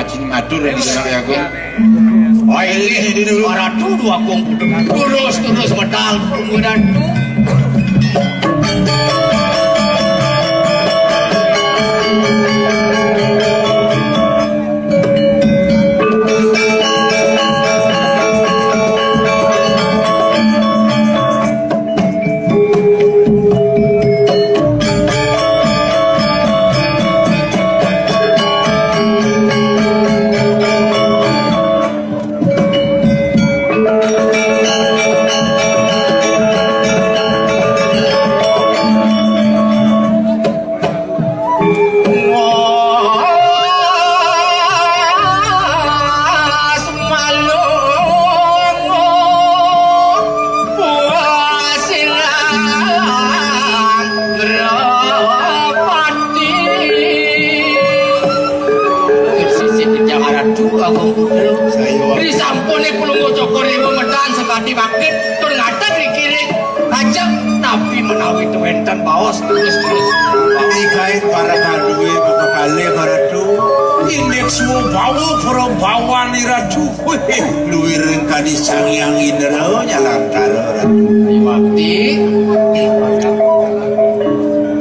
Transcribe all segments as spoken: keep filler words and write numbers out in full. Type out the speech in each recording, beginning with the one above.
Sing matur ya, Gusti Agung. Oh, ini, ini dulu. Ratu Dwagung Putra. Terus, terus medal, Ratu. Sisi Jawara dua, Agung Putra. Saya. Ri sampune Palungguh Cokor Dewa medal sakadi mangkin, tur ngadeg ri kiri. Ajeng, tapi menawi wenten baos terus-terus. Iki kait para kaduwe maka kalih Ratu. Indik suwa bawa para bawan Ratu. Wih, luwiring kadi Sang Hyang Indra nyalantara Ratu. Ayu bakti.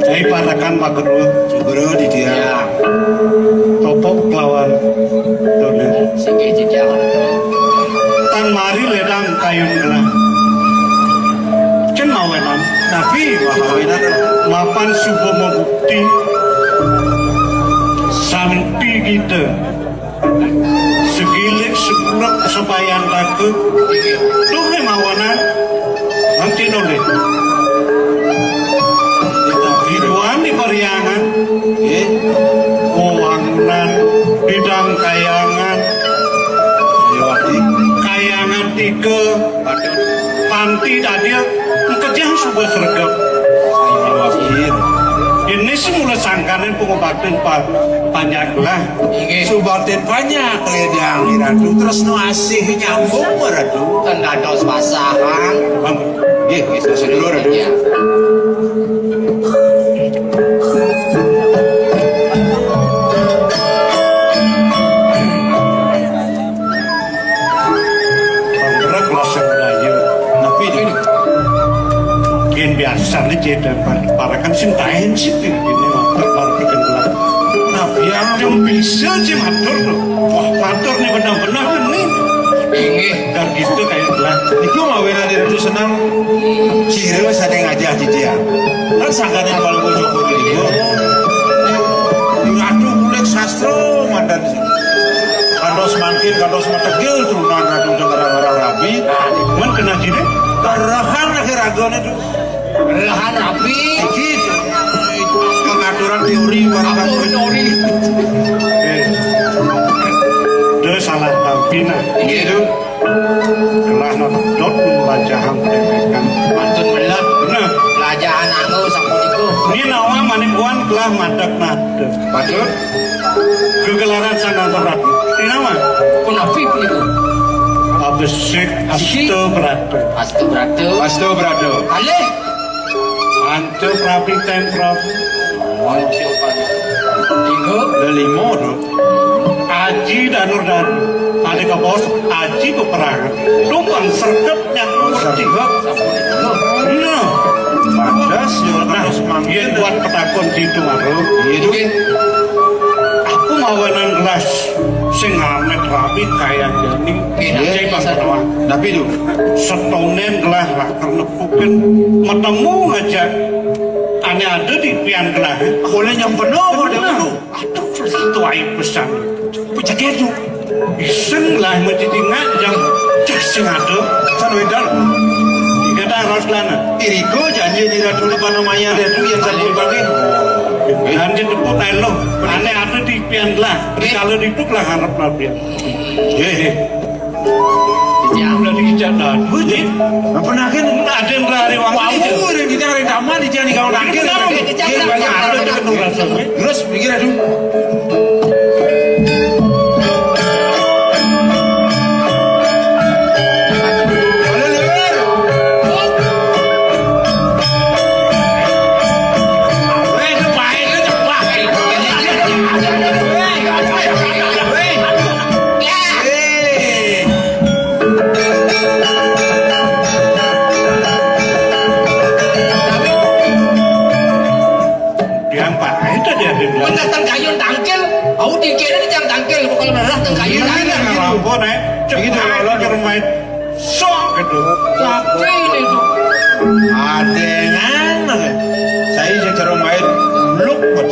Jai parekan Pak Guru. Guru di dia. Ya. Topok kelawan Dona. Sing kecil ya. Tan mari ledang kayun gelah. Cen mawenan. Tapi mawenan. Mapan subuh mabukti. Santi kita. Segilik seburak sebayan raga. Tuh mawenan. Nanti nolih. Biduan di Pariangan. Nggih. Wewangunan bidang kayangan. Nggih, Wati. Kayangan tiga. Panti tadi kejang subuh sregep. Nggih. Ini semula sangkaning pangobatan pa-, panjang lah. Nggih. Subatin panjang ledang Ratu tresna asih nyambung Ratu. Ten dados pasahan. Nggih, nggih, sedulur, aduh. Iya. Panggerak rasa budaya. Tapi ini. Yen biasa nih, cedek parekan sing taen sih, ini matur parekan. Nah, biar yang bisa sih matur tuh. Wah, matur nih benar-benar nih. Inggih. Dan gitu kayak lah. Niku mawenan Ratu seneng. Sira saking ajah didian. Kan sangkane Palungguh Cokor Dewa. Ratu kulit sastra mandan. Kandos mangkin, kandos mategil turunan Ratu Cakrawala Rabi. Men kena gini. Karahan akhir ragane tuh. Lahan rapi. Iki pengaturan teori warga. Apa teori? Eh. Terus salah tampina. Iya, itu. Kelah nodot pelajahan pendidikan. Pantun bener. Bener. Pelajahan anu sampun itu. Ini nawa manipuan kelah madak-madak. Patut. Gegelaran sangang berat. Ini nawa. Punapi pun itu. Abesik Asto Brata. Asto Brata. Asto Brata. Kalih. Anca Prapi ten Prabu. Anca Prapi. Tiga. Ada lima, no. Aji Danur Danu. Ada ke bos, Aji peperangan. Tumpang serkep yang nomor tiga. Nah. Pantes, yo. Nah, yen buat petakon gitu, Maro. Iya, Dok. Aku mawenan gelas sing amet rapi kaya jani. Iya. Cek Bang Ketua. Tapi, Dok. Setonen gelas raker nepukin. Metemu aja. Ane ada di pian gelas. Boleh nyempeno, Dok. Aduh, itu aib besar. Jadi, Dok. Iseng lah mesti tinggal yang cek sing ada. Kan wedal. Tiga tak harus lana. Iriko janji di Ratu Lepan namanya Ratu yang satu dipakai. Dan di tepuk telo. Ane ada di pian lah. Kalau di tepuk lah harap lah pian. Hehe. Yang udah dikejar dah. Betul. Apa nakin? Ada yang lari waktu. Wah, itu. Udah dicari taman, dicari kawan akhir. Kenapa? Dia banyak ada dekat rumah. Terus, pikir aduh. Apa, Nek? Iki lho, lho, lho. Sok gitu. Tapi ini tuh. Adengan, Nek. Saya sing durung main, luk kok.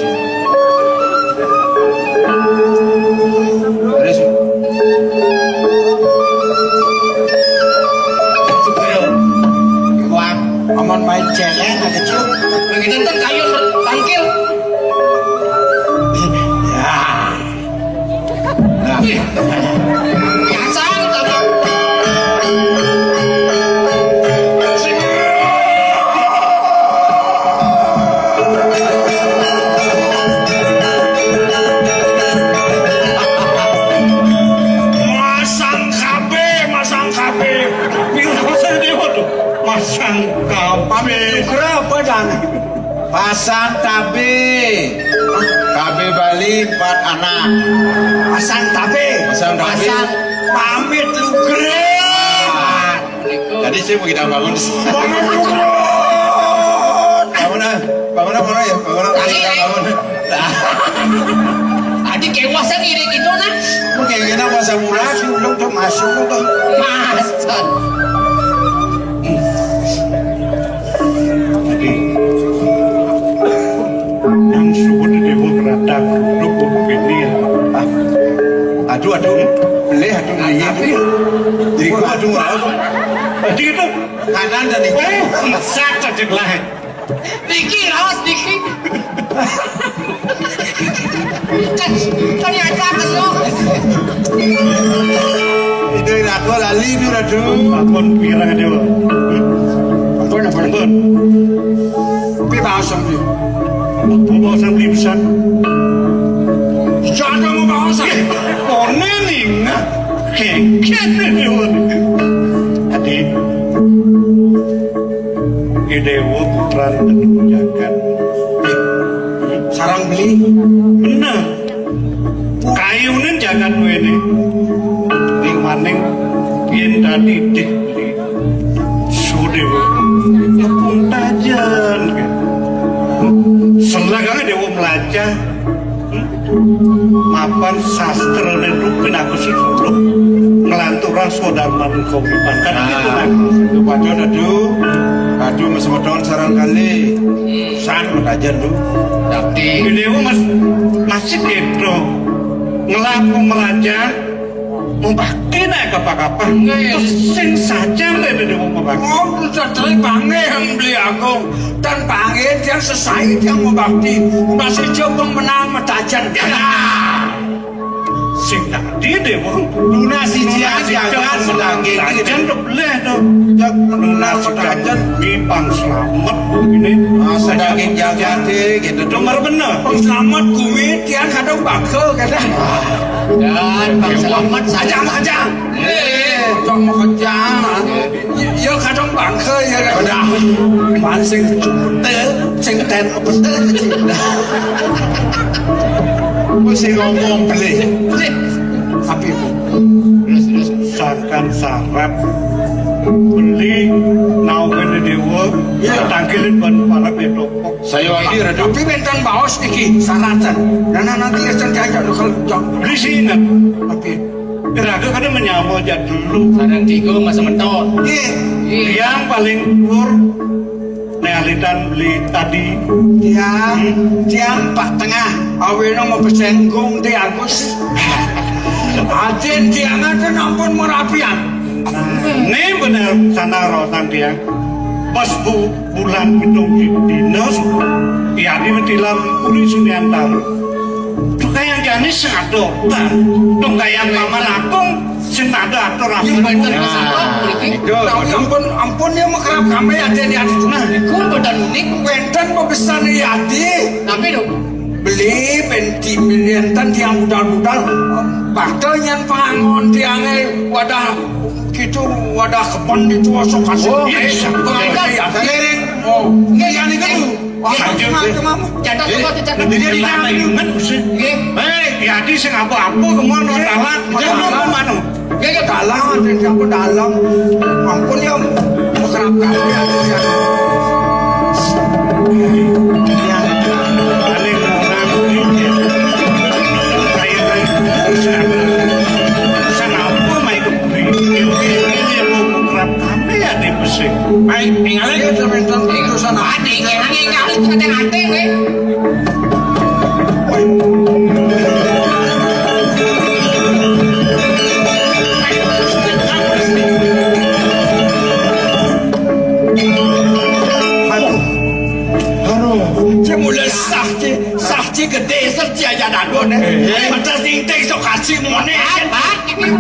Terus. Ayo. Wah, aman main celeng, ada cium. Lagi nonton kayu tangkil. Ya. Nah. Pasang, masang K B, masang K B. Piro sing dewa tuh? Masang K B. Pamit nugra apa, Dan? Pasang K B. K B Bali empat anak. Pasang K B. Pasang K B. Pasang pamit nugra. Ah. Jadi saya mau kita bangun. Bangun nugra. Bangun, ah. Bangun, ah, bangun, ya. Bangun, ah. Tadi, kita bangun. Tadi kewasan iri gitu, nah. Oke, kita pasang murah, belum tuh masuk tuh. Masuk. Jadi, nang suwun dewa keradak, rukun ini, ah. Aduh, aduh, belih, aduh, belih, aduh. Jadi, aduh, aduh. Jadi itu. Kanan dan itu. Weh, sat saja lah. Niki, raos niki. Kan, ternyata belum. Itu aku lali itu, aduh. Ampun, pirang, dewa. Ampun, ampun. Ampun. Pi bahasa pi. Apa bahasa pi pisan? Jangan mau bahasa. One ning. Kengken, dewa. Adi. Ki dewa putran jagat. Sarang beli. Bener. Kayune jagat wene. Ning maning yen dadi dih beli. Sudewa. Kepung tajan. Selagane dewa melajah. Mapan sastrane rupin aku sesuluh. Ngelanturang swadharman kowipan. Kan gitu, nah, kan? Itu padha, aduh. Aduh, mas wedon sarang kali. San metajen lu. Tapi ini mas masih gitu. Ngelaku melajah, membakti nek kapah-kapah. Nggih. Terus sing saja nek dadi wong membakti. Oh, sadere panggih beli aku. Dan panggih dia sesai dia membakti. Masih coba menang metajen. Ya. Sing tadi dewa. Lunas siji aja, sedangin. Jan kebleh to. Jan lunas sedangin. Ki pang slamet ini. Ah, sedangin jagate gitu. Nomor bener. Pang slamet kuwi tiang kadang bakal kadang. Dan pang slamet aja aja. Eh, cok mau kencang. Ya kadang bangke ya kan. Udah. Pancing betul. Sing ten betul. Wis sing ngomong beli. Tapi terus terus sangkan sarap beli naungene dewa. Ya. Tangkilin ban para pedok. Saya wali rada. Tapi wenten baos iki syaratan. Dan nanti ya sing diajak lo kalau cok. Beli sih ingat. Tapi Gerado kan menyama aja dulu. Sarang tiga mas menton. Nggih. Yang paling dhuwur nealitan beli tadi. Tiang, tiang Pak Tengah, aweno mau pesenggung di Agus. Ajin tiang aja ampun merapian. Ini bener sana rotan tiang. Pas bu bulan pitung dina, ya di mentilam uri Suniantar. Tukang yang jani sing ada obat. Tukang yang paman agung sing ada atur apa. Ini bener. Nah, sabar mriki. Ampun, ampun ya mekerap kami ya, Deni Adi. Nah, iku mboten unik. Wenten pepesane ya, Adi. Tapi lho, beli penti beli enten tiang budal-budal. Bakal nyen pangon tiange wadah gitu, wadah kebon gitu, osok kasih. Oh, iya, iya. Iya, iya. Oh, iya, iya, iya. Wah, iya, iya. Catat, catat, catat. Jadi, jadi, ingat, Gusti. Nggih. Hei, ya, di sing apa-apa, kemana, iya, dalang, iya, kemana, iya. Mana? Nggih, nggih, dalang, ada siapa dalang? Ampun, ya, mesra kali, ya, ya. Paling orang ini, saya, saya, saya,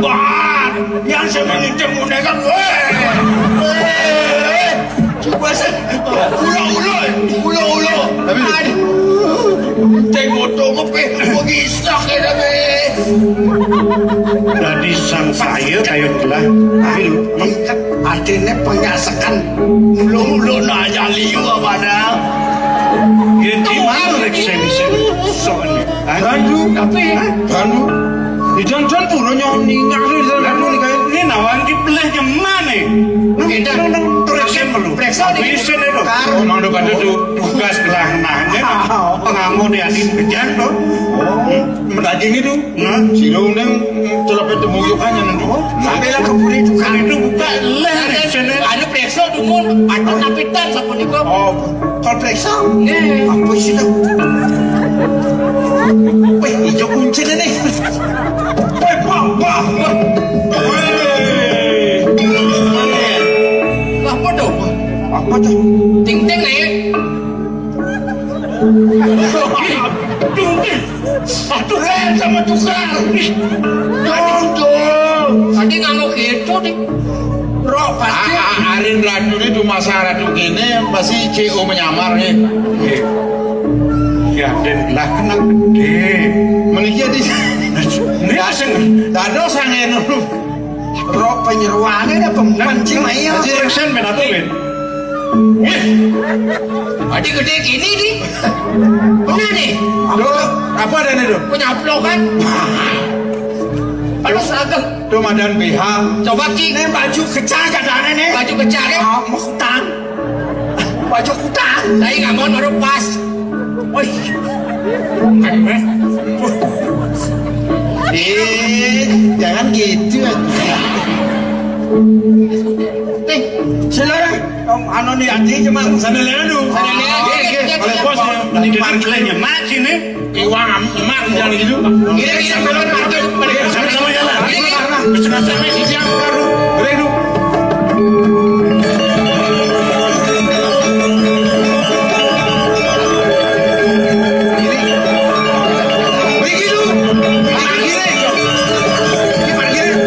Wah, yang saya mengincar boneka, weh. Weh. Coba saya, ulo-ulo, ulo-ulo. Tapi aduh, cek moto ngepe, begisak ya, tapi. Dadi sang saya kayu telah. Ayo, artinya penyasekan ulo-ulo na aja liu apa dah. Ya, di mana rek saya bisa? Soalnya. Bandu, tapi Bandu. Di Dandan pura nyong ningal di Dandan pura kayak ini nawang di belah nyeman nih. Nang Kita nang nang terus yang perlu. Periksa nih. Bisa nih loh. Karo. Oh, nang depan itu tugas gelang nah. Ini pengamu di adi pejan tuh. Oh, mendaging itu. Nah, si Lundeng celapet temuyuk aja nanti. Sampai lah keburi juga. Itu buka leh nih. Anu periksa dumun. Atau kapitan sapunika. Oh, kalau periksa? Nggih. Apa sih tuh? Wih, ijo kunci deh nih. Wih, bah, bah, bah. Wih. Apa tuh? Apa tuh? Ting ting nih. Ting ting. Aduh, Ren, sama tukar. Aduh, dong. Tadi nganggo gitu, Dik. Rok pasti. A-, a-, arin ratu ini cuma syarat begini, pasti C O menyamar nih. Iya. Ya, dan lah kena gede. Menikah di ini sing dados angin. Rok penyeruannya ada pemancing aja. Aja yang sen ben apa, Ben? Wih. Adi gede gini, Dik. Bener nih. Apa tuh? Apa ada nih tuh? Punya upload kan? Ada seragam. Tuh madan B H. Coba ki. Ini baju kecil katanya nih. Baju kecil ya? Ah, mau kutang. Baju kutang. Saya nggak mau naruh pas. Wih. Eh, jangan gitu. Nih, silakan. Om, anu nih, Aji cuma sana lihat dulu. Sana lihat. Oke, oke. Kalau bos, nanti parkirnya mati nih. Iwang, emak, jangan gitu. Ini kita belum ada. Sama-sama jalan. Ini. Bisa sampai di siang baru. Redu. Ini. Begitu. Parkirnya. Ini parkirnya.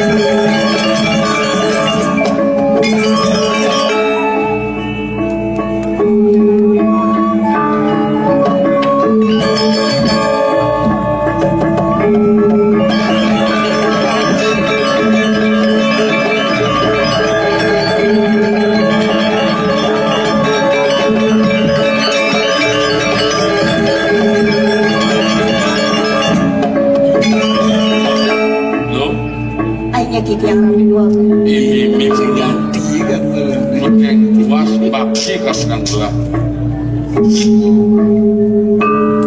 Akhirnya kita yang rapi dua. Ini mimpi ganti kan. Makin puas bakti kasih gelah.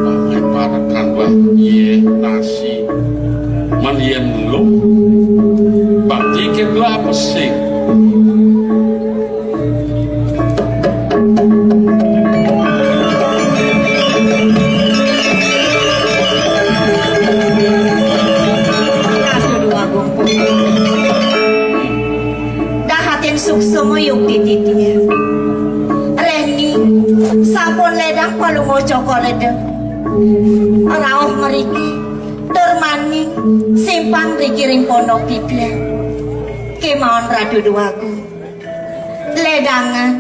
Pakai parakan bah, iya, nasi. Man iya mulu. Bakti ke gelah apa sih? Dahating suksma yukti titiang. Reni, sampun ledang Palungguh Cokor Ledeng. Rauh mriki, tur mani simpang mriki ring pondok titiang. Kemawon Ratu Dewagung. Ledangan,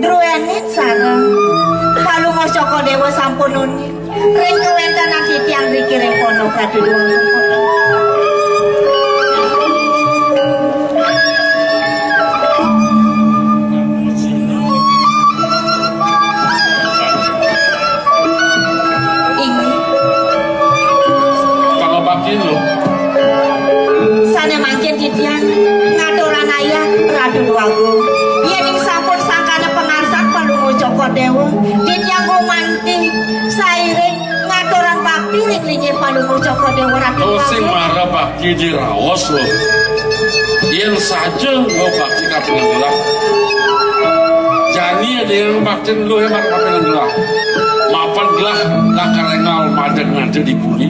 druénin sareng Palungguh Cokor Dewa sampun uning ring kawéntenan titiang mriki ring pondok Ratu Dewagung. Inggih. Pangabaktin lho. Sané mangkin titiang ngaturang ayah Ratu Dewagung. Yéning sampun sangkana pangarsan Palungguh Cokor Dewa, titiang gumanti sairing ngaturang bakti ring linggih Palungguh Cokor Dewa Ratu Dewagung. Tusing mara bakti diraos lho. Yén saja ngabakti kapining gelah. Jani ada yang baktin luwih mat kapining gelah. Mapan gelah lakar énggal madeg nganti di puri.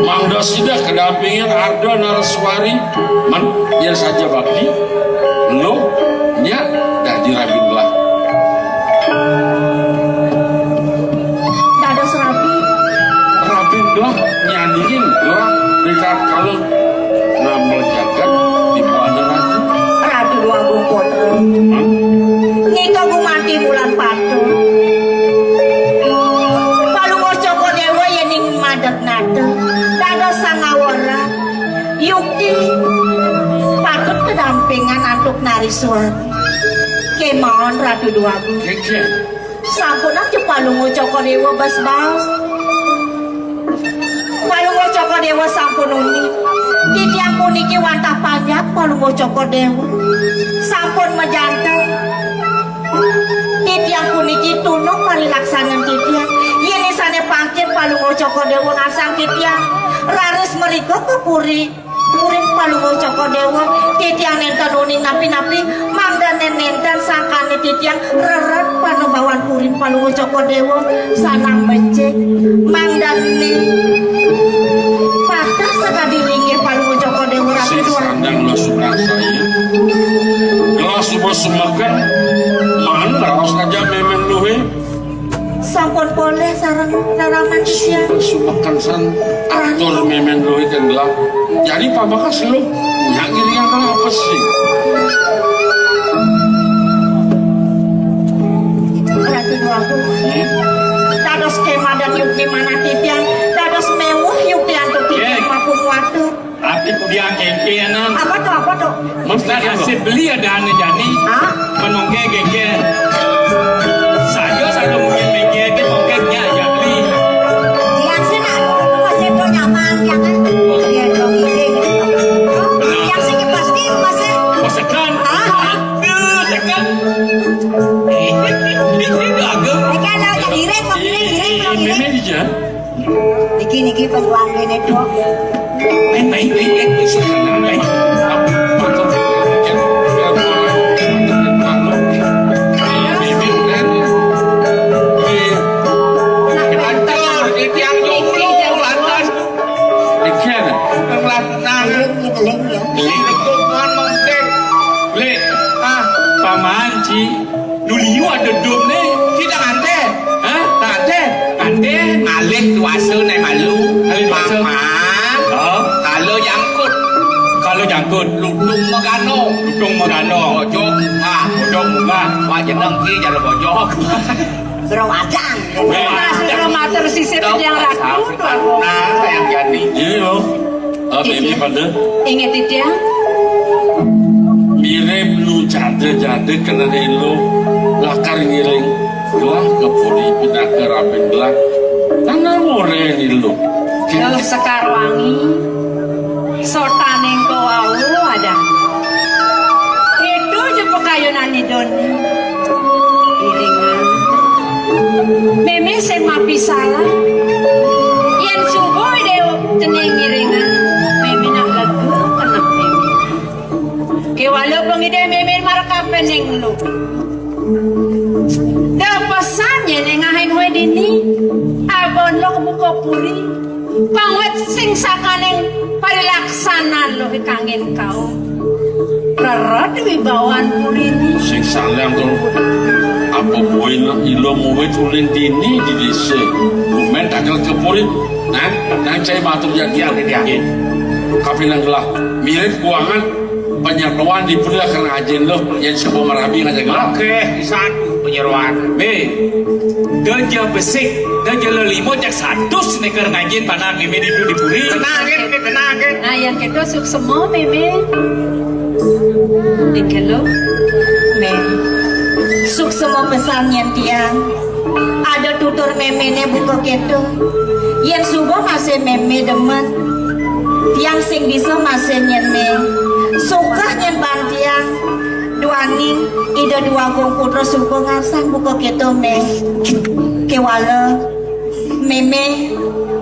Mangda sida kadampingin Arda Naraswari, men, yén saja bakti. Lo, nyak, dadi rabin gelah. Dados rabi. Rabin gelah, nyaniin gelah, dekat kaleng. Damel jagat di Buana Ratu. Ratu Déwa Agung Putra. Nika gumanti bulan patut. Palungguh Cokor Déwa yéning madeg nata. Dados sangawara. Yukti patut kedampingan antuk nariswara. Kémaon Ratu Déwa Agung. Sampun aja Palungguh Cokor Déwa bas-bas. Palungguh Cokor Déwa sampun uning. Titiang puniki wantah panjak Palungguh Cokor Déwa. Sampun majanten. Titiang puniki tunung parilaksanan titiang. Yén isané pangkil Palungguh Cokor Déwa ngarsang titiang. Raris mrika ka puri. Puri Palungguh Cokor Déwa, titiang nénten uning napi-napi, mangdané nénten sangkané titiang rered panembahan puri Palungguh Cokor Déwa, sanang becik, mangdané patah sakadi linggih Palungguh Cokor Déwa Ratu. Sandang lo sukan saya. Gelas suba sumeken, man raos aja mémén luhé. Sampun polih sareng raraman titiang. Sumekan san atur mémén luhé tenggelam. Jadi pamekas lu nyak ngiriang apa sih? Ratu Déwa Agung. Hmm? Dados kémadan yukti manah titiang, dados méwuh yukti antuk titiang. Yé. Mapun watur. Tapi kudiang kéngkénan. Apa tuh, apa tuh? Mesti kasih beli ada ane jani. Hah? Menungke kéngkén. Saja saja mungkin kéngkén, mungkin nya aja beli. Yang sana, masih tuh nyaman, ya kan? Dia tuh ngiring. Yang sini pasti masih. Masakan. Hah? Aduh, sekan. Ini juga agak. Ini kan ada ngiring, mau ngiring, ngiring, mau ngiring. Ini dia. Niki, niki, perjuangan ini, Dok. Baik, baik, baik, baik. Baik. Aduh, ini tiang jomblo, lantas. Ikan. Yang lantas. Ngeling, ngeling, ya. Ini tuh, Tuhan, mengke. Lek, ah, paman, Ci. Nu liu ada dum né. Kita nganté. Hah? Nganté. Nganté ngalih duasa né malu. Ngalih duasa. Maman. Oh. Kala jangkut. Kala jangkut. Lutung magano. Lutung magano. Bojog munggah. Bojog munggah. Wah, jeneng ki jala bojog. Bro Adang. Wéh. Mas, Bro matur sisip yang ragu. Nah, yang jadi. Iya, loh. Ah, Bibi pada. Inggih, Titiang. Mirip nu jada-jada kena elo lakar ngiring gelah ka puri pinaka rapin gelah. Tanah more elo. Duh, Sekar Wangi, sotaning kawau adang. Itu je pakayunan idun. Iringan. Mémé sing mapisalah. Yén suba Ida cening ngiringan, mémé nak lega keneh mémé. Kéwala pangidih mémé marekapening lu. Da pesan yén ngahin wé dini, abon lo buka puri. Pangwit sing sakaning parilaksanan luh kangin kaum. Rered wibawan puriné. Sing salang to. Apa buin ilo muwit uling dini di desa. Bumen takel ke puri. Nah, nah, cai matur jati. Iya, iya. Kapinang gelah. Mirip kuangan. Panyatuan di puri akan ngajin lo, yén suba marabi ngajak lo. Oké, pisan panyeroan. Bé, da ja besik, da ja lelima, jak satus nékar ngajin panak mimih ditu di puri. Tenang, gén, tenang, gén. Nah, yang kéto suksema, Mémé. Dikelo. Mé. Suksema pesan yén tiang. Ada tutur méméné buka kéto. Yén suba masih mémé demen, tiang sing bisa masih nyén mé. Sukah nyén ban tiang. Duaning Ida Déwa Agung Putra suba ngarsang buka kéto mé. Kéwala mémé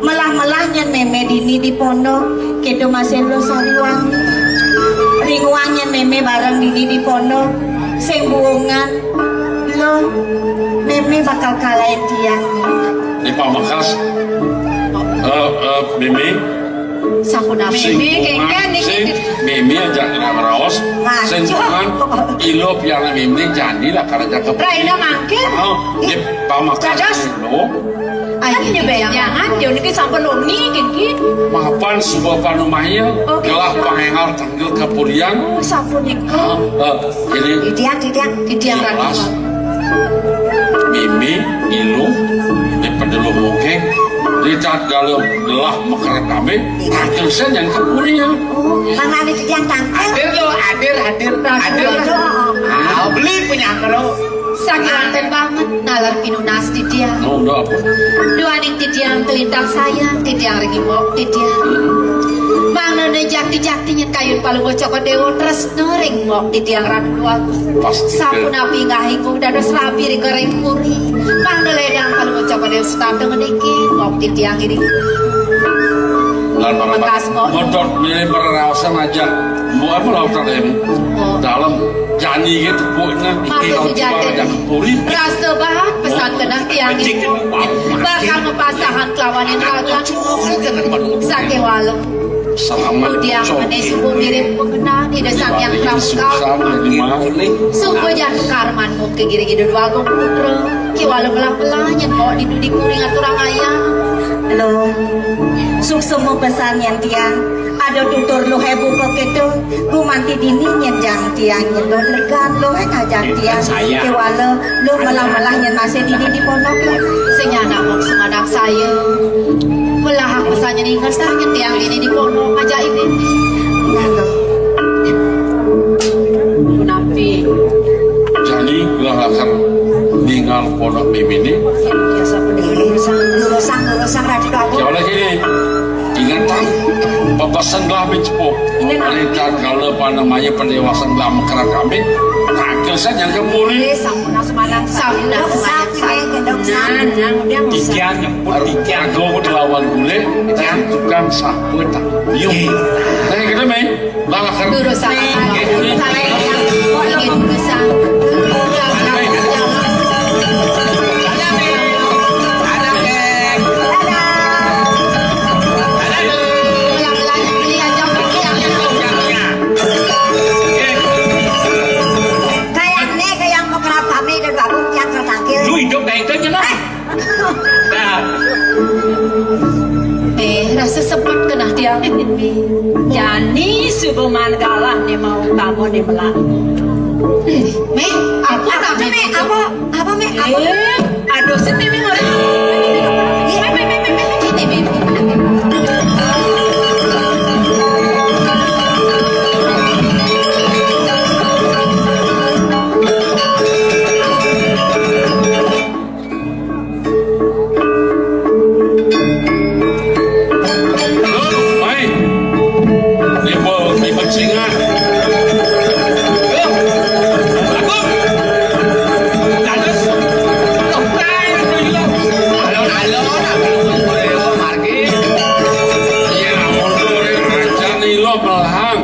melah-melah nyén mémé dini di pondok, kéto masih lo sariwang. Ringuang nyén mémé bareng dini di pondok, sing buungan. Lo, mémé bakal kalahin tiang. Di pamekas, eh, eh, mémé. Sampun apa? Sing mémé, kéngkén niki. Sing mémé aja ngraos. Nah, sing buungan, ilo piala mémé jani lah karaja ke. Raina mangkin. Oh, di pamekas. Dados. Lo. Nyebek jangan, yo niki sampun wengi nggih. Mapan suba panumaya, oke, gelah pangénggal tanggel kapurian. Oh, sapunika. Ah, eh, ini titiang, titiang. Titiang Ratu. Mimi, Iluh, di Pedeluh Mungking, di cat dalam gelah mekeret kabéh, tanggel saya yang kapurian. Oh, mangkane titiang tangkil. Hadir lo, hadir, hadir, hadir. Aduh, ah, beli punya kero. Sakiranten banget naler pinunas titiang. Oh, udah apa? Duaning titiang kelintang sayang, titiang ring mbok titiang. Mangda jakti-jakti nyén kayun Palungguh Cokor Déwa tresna ring mbok titiang Ratu Agung. Pasti. Sapunapi inggih ingkung dados rabi ring ring puri. Mangda ledang Palungguh Cokor Déwa setata ngeniki mbok titiang iri. Lan para mekas mbok. Modot milih peraraosan aja. Mbok apa laut tadi? Oh. Dalem. Jani gitu, Bu, nah. Matur sujatin. Puri. Rasa banget pesan kenang tiang ini. Bakal mepasahan kelawan yang raga. Sakéwala. Selamat. Tiang ini sungguh mirip mengenal di desa yang Pramuka. Sungguh jangan karman mungkin giri-giri dua agung putra. Kéwala melah-melah nyén kok di dudi kuring aturang ayah. Lo, suksma pesan nyén tiang. Ada tutur luh ébu kéto, gumanti dini nyén jang tiang nyedot legan luh é ngajak tiang. Kéwala luh melah-melah nyén masih dini di pondok. Sing nyanak mung semanak saya. Melah aku sanya ningas nyén tiang dini di pondok ngajak ini. Nah, lo. Punapi. Jani gelah lakar ningal pondok mimini. Biasa peduli. Lurusang, lurusang, lurusang, Ratu Dawu. Kéwala gini. Inget, Bang, bebasan gelah bicepuk. Inget, Bang. Ari tatkala panamaya padéwasan gelah mekeret kabéh, tangkil saja nyangka puri. Eh, sampun semangat, sampun semangat. Nah, nah, udah, nggak usah. Tiga nyebut, tiga. Aduh, lawan gulé, tukang sapu tak. Yuk. Nah, kita main. Lurus salah. Salah. Kok ini lurus salah? Kayaknya kayak mau kerap kami dan bagus yang tertangkil. Lu hidup kayak itu aja lah. Nah. Eh, rasa sepet kenah tiang ini. Jani suba man galah né mau kamu né melak. Mé, apa kamu mé? Apa? Apa mé? Apa? Eh, aduh, sini mé ngorek. Mé, mé, mé, mé, mé. Ini mé. Loh, mai. Tiba, tiba singan. Loh, aku. Dados. Loh, kai, loh, loh. Alon-alon, aku, loh, margi. Iya, ampun, loh, raja nilo melahang.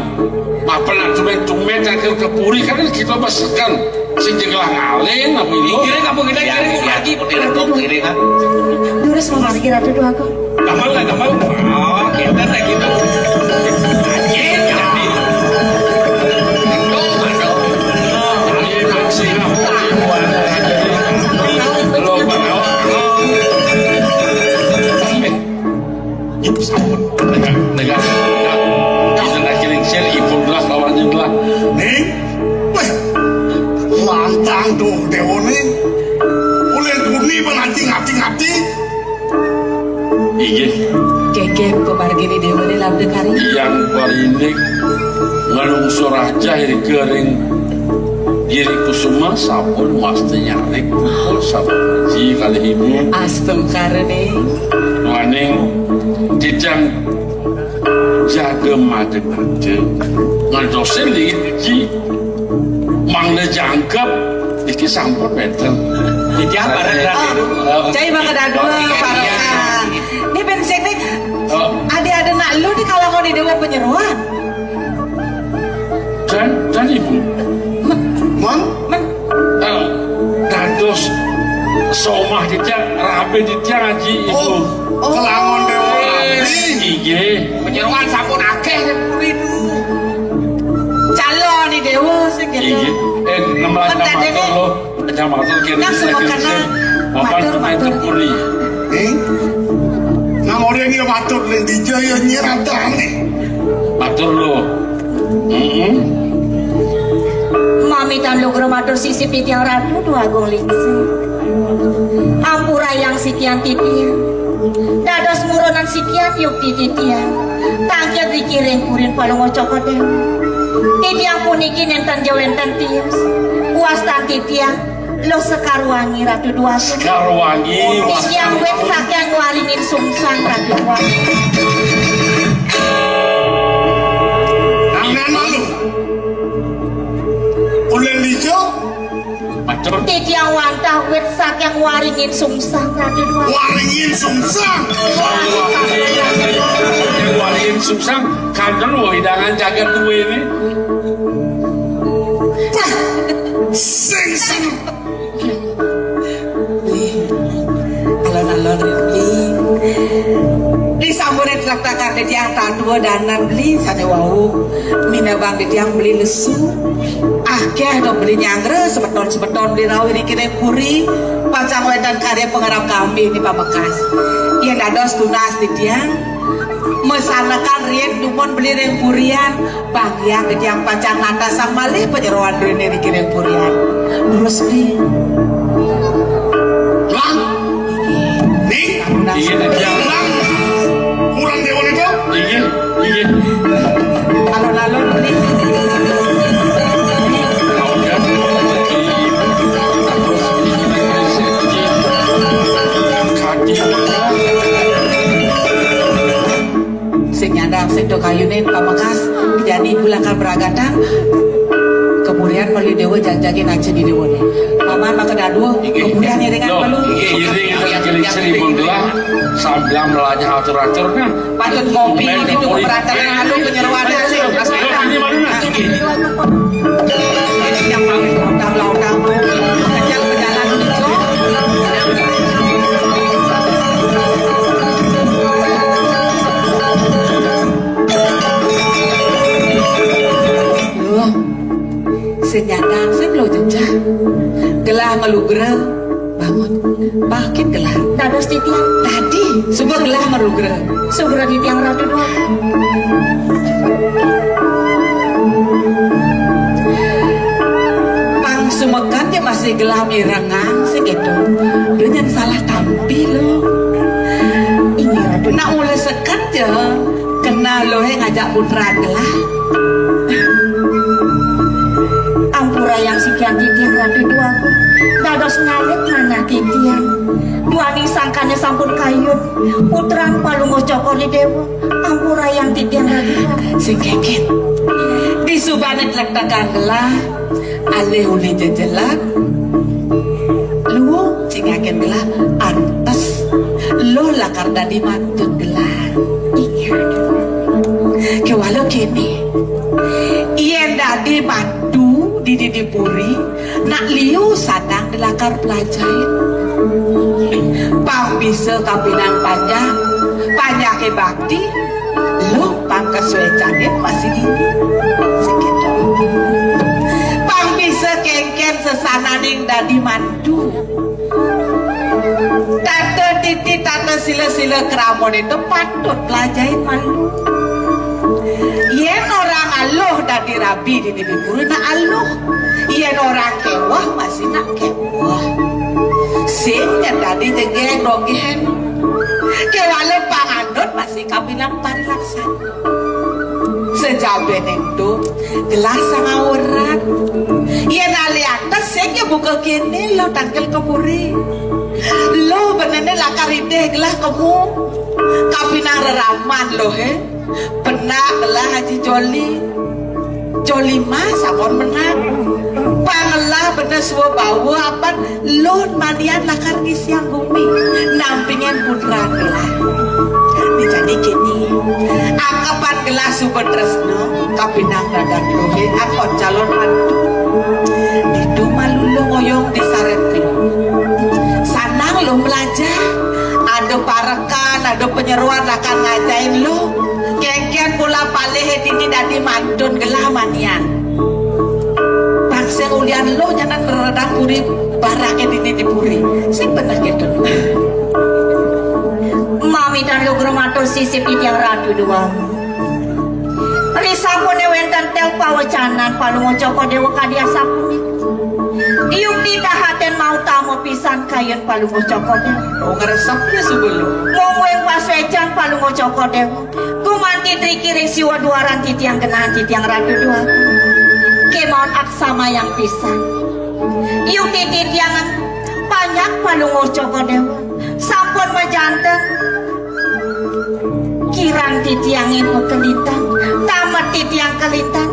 Mapan nak tumét-tumét akhir ke puri kan kita besekan. Sing jegelah ngalih, apa ini? Ngiring apa kita ngiring? Ya, lagi putih ratu, ngiring, kan? Durus mau lagi ratu dua kok. Gampang lah, gampang. Oh, kita tak gitu. Anjir, jadi. Aduh, aduh. Ini tak sih, belum, belum. Sampun. Negak, negak, negak. Bisa nak kiring sir, ipun belah, lawannya belah. Ning, wéh, lantang tuh Déwa ning. Ulih guni penanti ngati-ngati. Inggih. Kékéh pamarginé Déwa né labda kari. Yang parindik ngelungsur aja ring Giri Kusuma sampun masti nyarik pukul sampun ji kalih ibu. Astungkara né. Duaning titiang jaga madeg-madeg. Ngantosin dingin ji. Mangda jangkep iki sampun wénten. Titiang bareng ratu. Cai mangda dua, bareng. Ini bensin nih. Ada-ada nak lu di kalau mau di Déwa penyeruan. Dan, dan ibu. Mon? Men. Eh, dados somah titiang, rabi titiang, Aji, ibu. Oh, kelangon Déwa rabi. Inggih. Penyeruan sampun akéh, ibu. Calon di Déwa sing gitu. Inggih. Eh, nemlah kecamatan lo. Kecamatan kene. Nah, semua kena. Mapan matur, matur. Puri. Ning, nang odeng ya matur ning dija ya nyir antarané. Matur lho. Heeh. Mamitan lugra matur sisip titiang Ratu Déwa Agung Lingsir. Ampurayang sikian titiang. Dados murunan sikian yukti titiang. Tangkil riki ring purin Palungguh Cokor Déwa. Titiang puniki nénten ja wénten tios. Wastan titiang Luh Sekarwangi, Ratu Déwa Agung. Sekarwangi, titiang wit saking waringin sungsang, Ratu Déwa Agung. Nang nang malu. Ulih lijo. Matur. Titiang wantah wit saking waringin sungsang, Ratu Déwa Agung. Waringin sungsang. Waringin sungsang. Kanten wah hidangan jagat duwe ini. Wah, sing sing. Beli. Alon-alon, Beli. Beli sampuné traktakan titiang tatua danan, Beli, sané wau. Minabang titiang Beli lesu. Akéh to Beli nyanggra semeton-semeton Beli rauh ring kiring puri. Pacang wénten karya pangarep kami ring pamekas. Yén dados tunas titiang, masanekan riin dumun Beli ring purian, bagian titiang pacang natasang malih panyeroan druéné ring kiring purian. Terus, Beli. Bang. Nih. Iya, titiang. Bang. Kurang déwa itu. Iya, iya. Alon-alon, Beli. Sing nyandang, sing to kayunin pamekas, jadi ibu lakar maragatang, kapurian malu déwa jagjagin aja di déwané. Paman maka dadua, kapurian iringan malu. Inggih, iring, iring, seribu gelah, sambil melajah atur-atur, nah. Patut ngopi, ini tuh keberatan malu, penyeruan, asik, asik. Ini mana, nah? Yang paling utama, utama, mengejar pejalan hijau. Loh, sing nyandang, sing lo jejak. Gelah ngelugra, bangun. Bangkit gelah. Dados titiang. Tadi, suba gelah ngelugra. Sugra titiang Ratu Déwa. Pang sumeken ja masih gelah mirengang, sing kéto. Duh, nyén salah tampi lo. Inggih, Ratu. Nah, olih seken ja, kena lo, hé, ngajak putran gelah. Ampurayang sikian titiang, Ratu Déwa Agung. Dados ngalit manah titiang. Duaning sangkané sampun kayun. Putran Palungguh Cokor Déwa. Ampurayang titiang, Ratu Déwa Agung. Sing kéngkén. Disubané tlektlekan gelah. Alih uli jejelag, luung cingakin gelah, antes lo lakar dadi mantun gelah. Iya. Kéwala kéné, yén dadi mantu di dini puri, nak liu sanang di lakar pelajahin. Pang bisa kapining panjak, panjaké bakti, lo pang kasuécanin masih dini. Sakéto. Pang bisa kéngkén sesananing dadi mantu. Tata titi, tata sila, sila kramané to patut pelajahin malu. Yén orang aluh dadi rabi di dini puri, nak aluh. Yén orang kéweh masih nak kéweh. Sing nyén dadi jegég dogén. Kéwala pang anut masih kapining parilaksana. Sajabaning to, gelah sang aurat. Yén alih atas, sing ya buka kéné lo tangkil ka puri. Lo benehné lakar idih gelah kemu. Kapining reraman lo, hé. Penak gelah Haji Joli. Joli Mas, sampun penak. Pang gelah beneh suba bawa apan Luh manian lakar ngisiang gumi, nampingin putran gelah. Né jani kéné, akepan gelah suba tresna, kapining dadan luhé anggon calon mantu. Ditu malu Luh ngoyong di sarét Luh. Sanang Luh melajah, ada parekan, ada panyeroan lakar ngajahin Luh. Kénkén pula palihé dini dadi mantun gelah manian. Pang sing ulian Luh nyanan reredan puri baraké dini di puri. Sing beneh kéto. Sisip titiang Ratu Déwa. Risampune wénten tel pawecanan Palungguh Cokor Déwa kadi asapunika. Yukti dahaten mautama pisan kayun Palungguh Cokor Déwa. Oh, ngresepnya sebelum. Mungguing pasuécan Palungguh Cokor Déwa. Gumanti driki ring siwa duaran titiang genah titiang Ratu Déwa. Kémaon aksamayang pisan. Yukti titiang panjak Palungguh Cokor Déwa. Sampun majanten. Kirang titiangé makelitan, tamet titiang kelitan.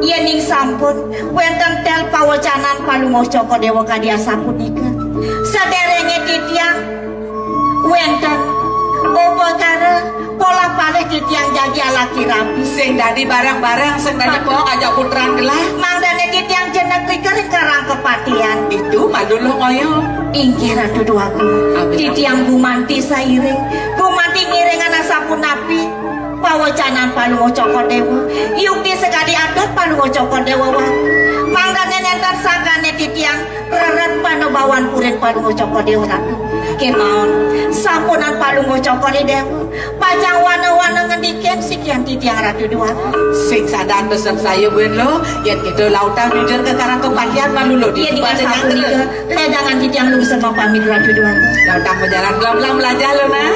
Yéning sampun wénten tel pawecanan Palungguh Cokor Déwa kadi asapunika. Sadéréngé titiang wénten upakara polah palih titiang jagi alaki rabi. Sing dadi bareng-bareng, sing dadi pok ajak putran gelah. Mangdané titiang jenek rika ring Karang Kepatihan. Itu malu lo ngoyo. Inggih Ratu Déwagung. Amin. Titiang gumanti sairing, gumanti ngiringan asapunapi pawecanan Palungguh Cokor Déwa. Yukti sakadi atur Palungguh Cokor Déwa wau. Mangdané nénten sangkané titiang rered panubawan purin Palungguh Cokor Déwa Ratu. Kémaon, sampunang Palungguh Cokor Déwa. Pacang wana-wana ngendikin sikian titiang Ratu Déwa. Sing sadan pesen saya buin lo, yén kita lautang jujur ke Karang Kepatihan malu lo. Yén di pada sapunika, ledangan titiang lungsur mapamit Ratu Déwa. Lautang pajalan belam-belam belajar lo nah.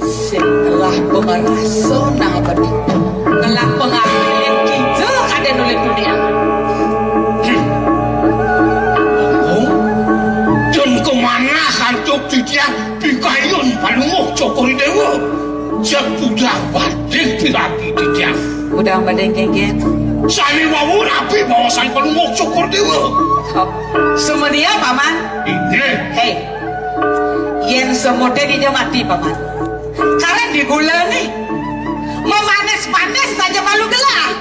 Sing telah pamarasa nang abadi. Telah pangapian kita ada nuli dunia. Hmm. Oh, dan kemana santuk titiang pikayun Palungguh Cokor Déwa? Cek udah bading piragi titiang. Udah bading kéngkén. Sami wau rapi bawasan Palungguh Cokor Déwa. Oh. Semedia, Paman. Inggih. Hei. Yén semudé dija mati, Paman. Karena di gula nih. Memanis-manis saja malu gelah.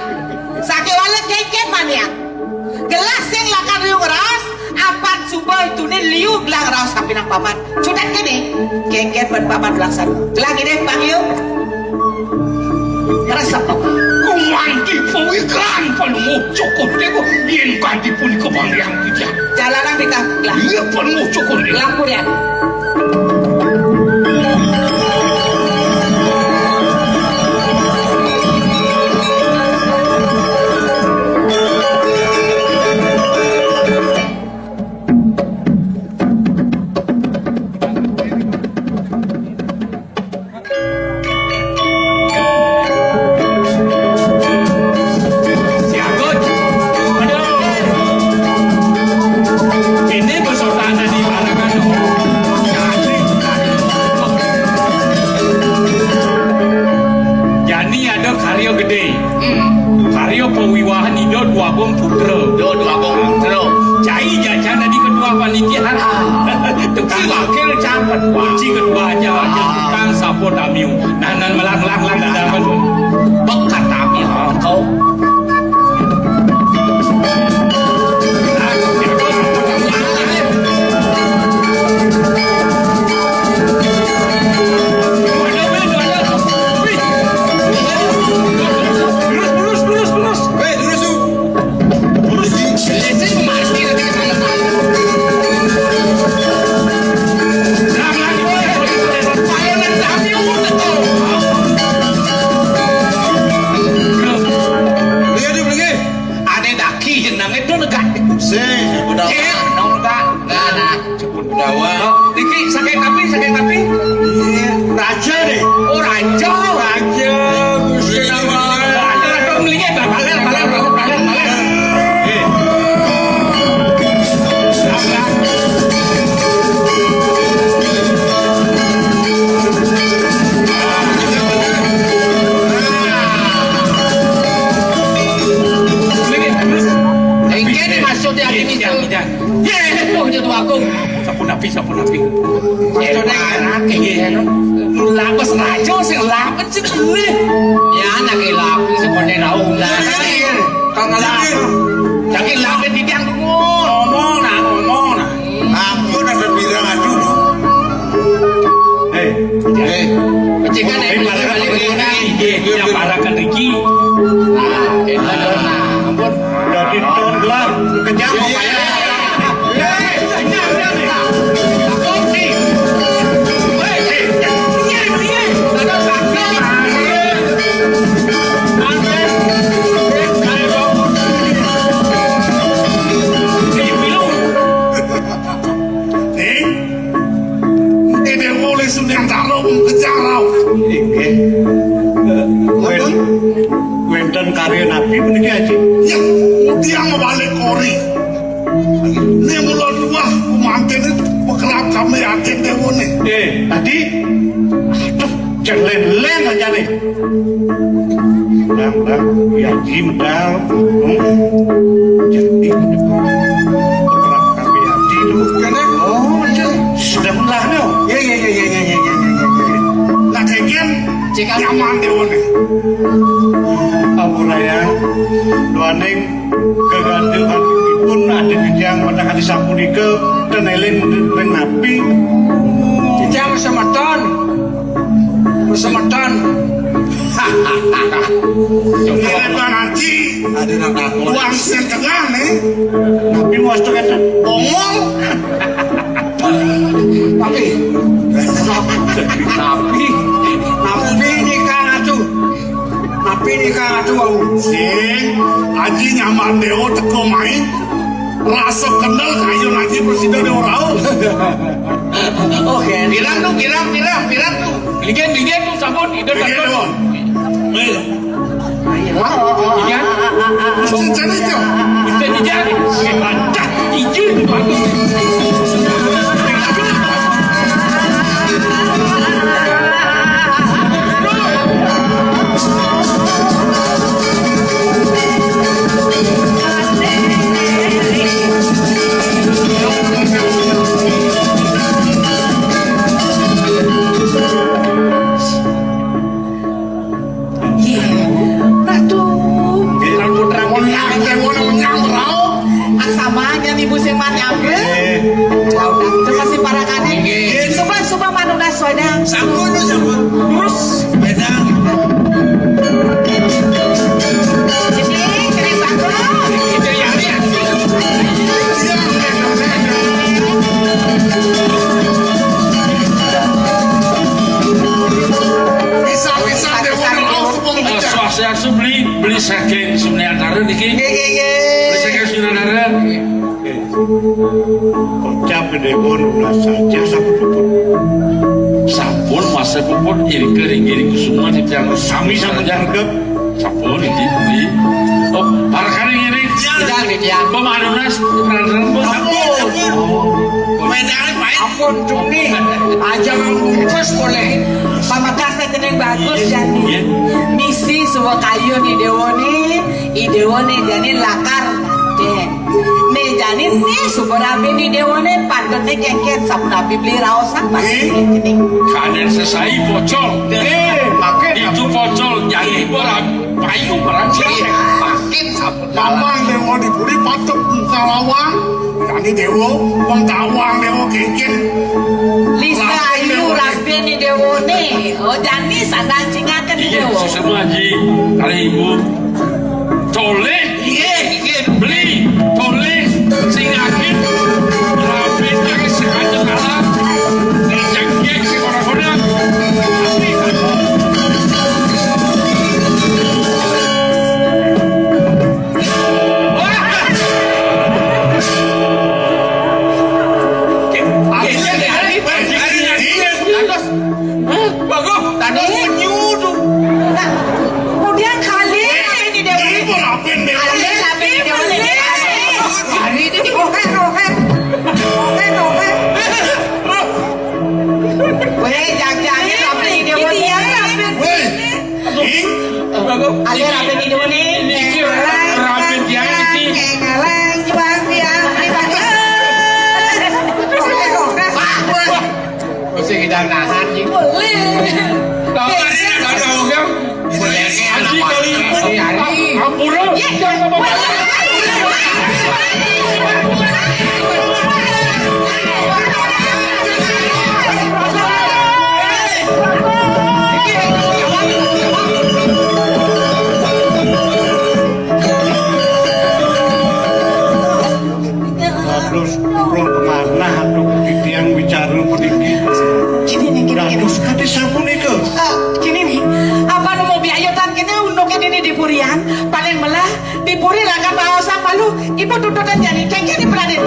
Sakéwala kéngkén manian. Gelah sing lakar liu ngraos, apan suba ituné liu gelah ngraos tapi nang Paman. Sudat kéné, kéngkén ban Paman laksana. Gelah kéné, Bang, yuk. Rasa apa? Kumanti pawikan Palungguh Cokor Déwa, yén kanti punika panggihan titiang. Jalanan kita, gelah. Iya, Palungguh Cokor Déwa. Gelah purian. Siaga. Aduh. Ini besotaan tadi barengan. Jani ada karya gedé. Hmm. Karya pawiwahan Ida Déwagung Putra. Ida Déwagung Putra. Cai jajan tadi ketua panitia. Ah. Tukang wakil campet. Kunci ketua aja, wakil tukang sampun tamiu. Nah, nah, melang, melang, melang, melang, melang. Bek kata mi, ha, kau. Terus, terus, terus, terus. Weh, terus, terus. Terus, terus. Terus, terus. Lihat dulu lagi. Ada daki jenenge tuh negak. Sing, udah. Eh, nong negak. Nah, nah. Cepun Dawa. Oh, niki saking tapi, saking tapi. Iya, raja deh. Oh, raja. Raja, Gusti Dawa. Raja, raja, mligi, baler, baler, baler, baler, baler. Eh. Mligi, terus. Iki nih maksudnya ini, Jang. Jang. Ye, oh, Jatuh Agung. Sapunapi, sapunapi. Ye, maksudnya, anake, ye, no. Lapes raja sing lapes sing beli. Ya, anake lapes sing kone rau ulah. Kang lapes. Lagi lapes di tiang dumun. Ngomong nah, ngomong nah. Aku dapat bilang aduh. Hei. Hei. Pecikan, eh, balik, balik, balik. Ning, ide mulih suni antara wong kejarau. Inggih. Wénten karya nabi puniki, Aji? Ya, tiang mabalik kori. Ning mula luwah pemantene pekerap kami atin dewone. Eh, tadi? Aduh, jan len-len aja nih. Bang, bang, ya, Ji, medal. Hmm. Jadi, pekerap kami atin. Kene? Oh, iya. Sudah mulai, no? Ya, ya, ya. Nah, kengken, cek nyaman dewone. Ampun, ya. Duaning gegaduhanipun adi titiang wonten kali sapunika ten eling ring napi. Titiang semeton. Semeton. Ini Bang Haji. Ada nak takut. Uang setengah nih. Napi wastu kata? Bongol. Tapi, tapi, tapi ini kang atuh. Tapi ini kang atuh wau. Sing, Aji nyaman dewa teko main. Rasa kenal kayu nanti presiden dewa rau. Oke. Bilang tuh, bilang, bilang, bilang tuh. Ligen, ligen tuh sabun, itu sabun. Iya. Bisa jadi itu. Bisa jadi. Hebat. Izin bagus. Nggih, Ratu. Nggih, Ratu, terang. Menyang, menyang, menyang, meraup. Aksamanya ibu sing manyambe. Nggih. Lah, udah gitu kasih parakane. Nggih. Coba, coba manunas wedang. Sampun, sampun. Terus wedang. Sini, sini, bagus. Itu yang lihat. Bisa, bisa, bisa, bisa. Eh, swastiastu, beli, beli saking Sunyantara niki. Nggih, nggih, nggih. Beli saking Sunyantara. Kocap gede pun, ulah saja sampun puput. Sampun, masa puput, iring kering, iring kusuma, titiang sami sampun saja. Sampun, iki, beli. Oh, parakane ngene. Iya, iya, iya. Pemanunas, sampun. Sampun, sampun. Wedane, Pak. Ampun, Duni. Aja nganggo bungkus boleh. Pamekasne dening bagus, Jani. Iya. Misi suwa kayu ni dewane, i dewane jani lakar. Dek. Ne jani ne suwa rabi ni dewane, pandene kengken sapunapi beli raosan, Pak. Eh? Kene. Kanen sesai pocol. Eh, makin itu pocol, jani ora payu barang siapa. Iya. Makin sampun. Mamang dewa di buri patuk muka lawang. Jani dewa, wong tawang dewa kengken. Lisa Ayu rabi ni dewane. Oh, jani sandang cingaken. Iya, dewa. Sesama Haji, kali ibu. Toleh, iya, iya, beli, toleh, sing akhir, rapi, tangi, sekadar kalah, ngejek-ngejek, si orang-orang, tapi aku. Wah! Iya, iya, iya, iya, iya, iya, iya. Bagus, bagus, tadi nyuduh. Nah, kemudian kali ini dia. Ini pun apa yang dia Ibu tututan jani, kengkeni peladen.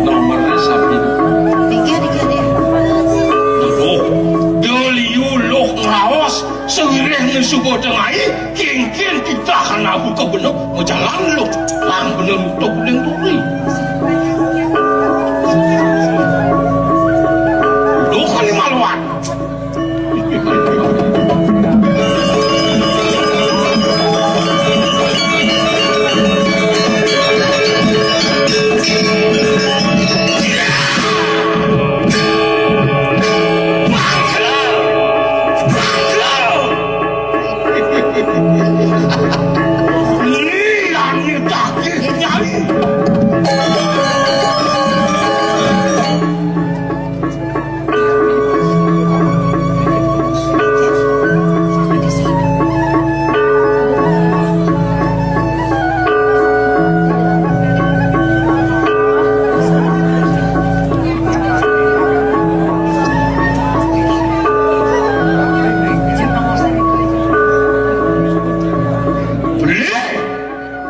Nomornya sapi. Tiga, tiga, tiga. Aduh, deliu loh ngeraos, sewireh nesuba tengai, kengken kita hana buka bener, majalan loh. Lang bener untuk bener turi. Loh, kan ini maluan.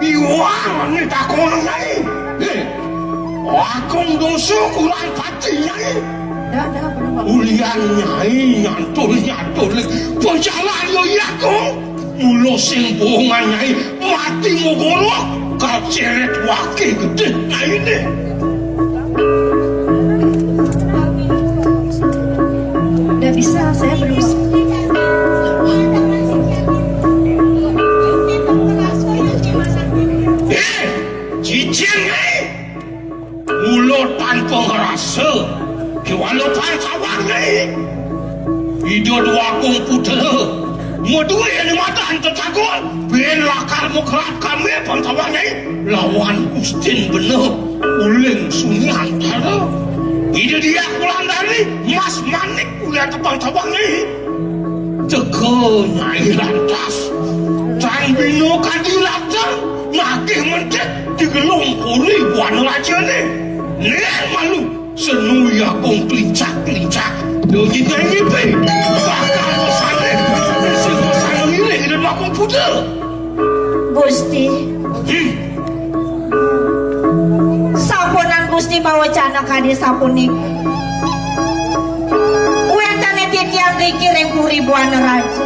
Iwang ni takon nyai. Heh. Agung dosa kurang pati nyai. Ulian nyai nyantul-nyantul. Pejalan yo iya kong. Mula sing bohongan nyai mati mogoro. Kaceret wake gede nyai ne. Udah bisa, saya belum. Eh, cicing, eh. Mula tanpa ngerasa, kiwala pansawang, eh. Ida Dwagung Putra, madue ning madan tetagon, ben lakar mukrab kami pansawang, eh. Lawan Gustin bener, uling sunyi antara. Ida Diah Wulandari, mas manik kuliah tepang tawang, eh. Teka nyai lantas. Tan bina kadi latang, nagih mentik, digelung puri buana raja ni. Nen malu, senui agung kelincak-kelincak. Dogit ngai ngipi, bakal bersanding, bisi bersanding ngiring dan bakung puta. Gusti. Hmm. Sapunan Gusti mawacana kadi sapuniki. Wénten titiang riki ring Puri Buana Raja.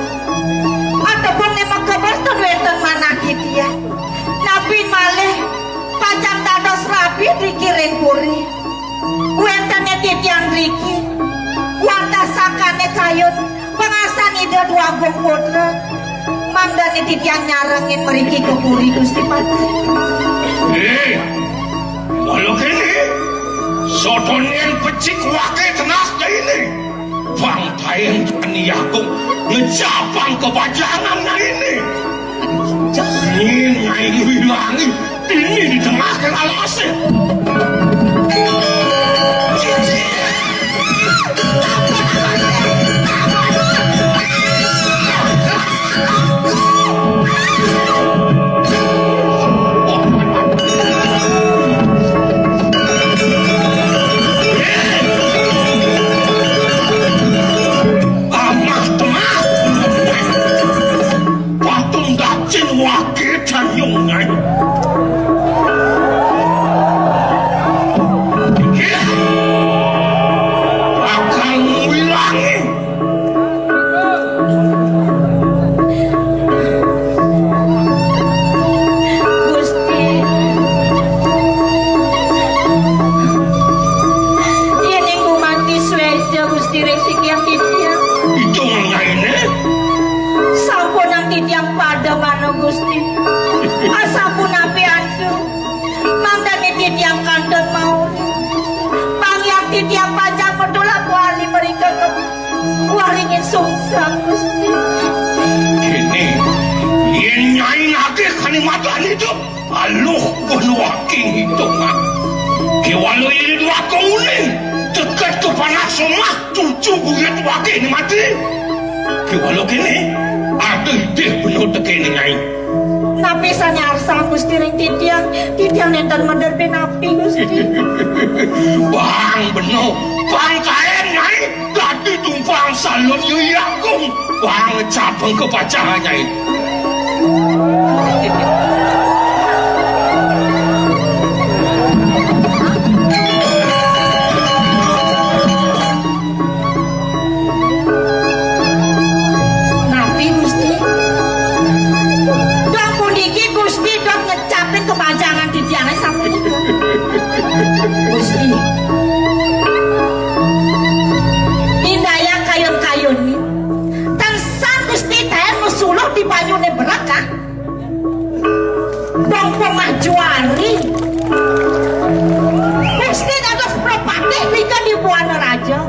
Ataupun ning makebet ten wénten manah titiang. Napi malih pacang dados rabi riki ring puri. Wénten titiang riki. Wantah sangkané kayun. Pangarsan Ida Dwagung Putra, mangdané titiang nyarengin mriki ka puri, Gusti Patih. Eh, mula kéné, soto nyen pecik wake tenas daine. Bang taen Tuan Yagung ngejabang kebajangan daine. Nyen nyai wilangi, ini di tengah alasé. Amah temah. Patung dacin wage Tanjung Nyai. Inggih. Bakal ngwilangi. Gusti. Yén ing gumanti sweja Gusti ring sikian titiang. Itu ngaine. Sampunang titiang pada manah Gusti. Asapunapi antu. Mangdané titiang kantun mauri. Pangiak titiang pacang medul aku ali meri Aluh, pun waké ngitung, ah. Kéwala yén dua kongune, deket ka panas omah, cucu buyut waké né mati. Kéwala kéné, aduh, idih bener tekéné, Nyai. Napi sané arsan Gusti ring titiang? Titiang nénten mader pinapi, Gusti. Bang bener, bang kaén, Nyai. Dadi tumpang salon Hyang Agung. Wah, ngecabang ka pacang, Nyai. Napi, Gusti? Dong puniki Gusti dong ngecapin kepacangan titiangé sapunika. Gusti. Indayang kayun-kayuné. Tansah Gusti taén masuluh di banyuné berak, ah. Dong pamah juari. Gusti dados prapatih nika di Buana Raja.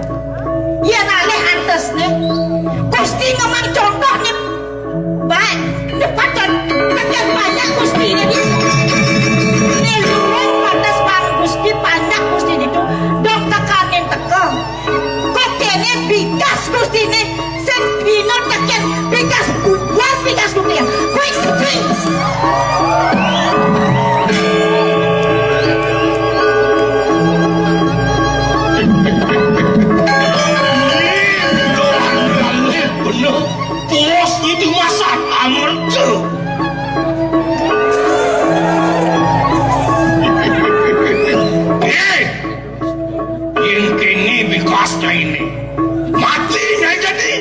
Yén alih antosné, Gusti ngemang contohné baik. Né pacang, pacang banyak Gustiné di. Né lurung pantes pang Gusti, banyak Gusti ditu. Dong tekanin teka. Kok kéné bikas Gustiné, sing bina tekén bikas bubuhan bikas Gustiné. Fix, fix. Bener, bos itu masa amerta. Eh, Yén kéné bikasné, mati Nyai dadi.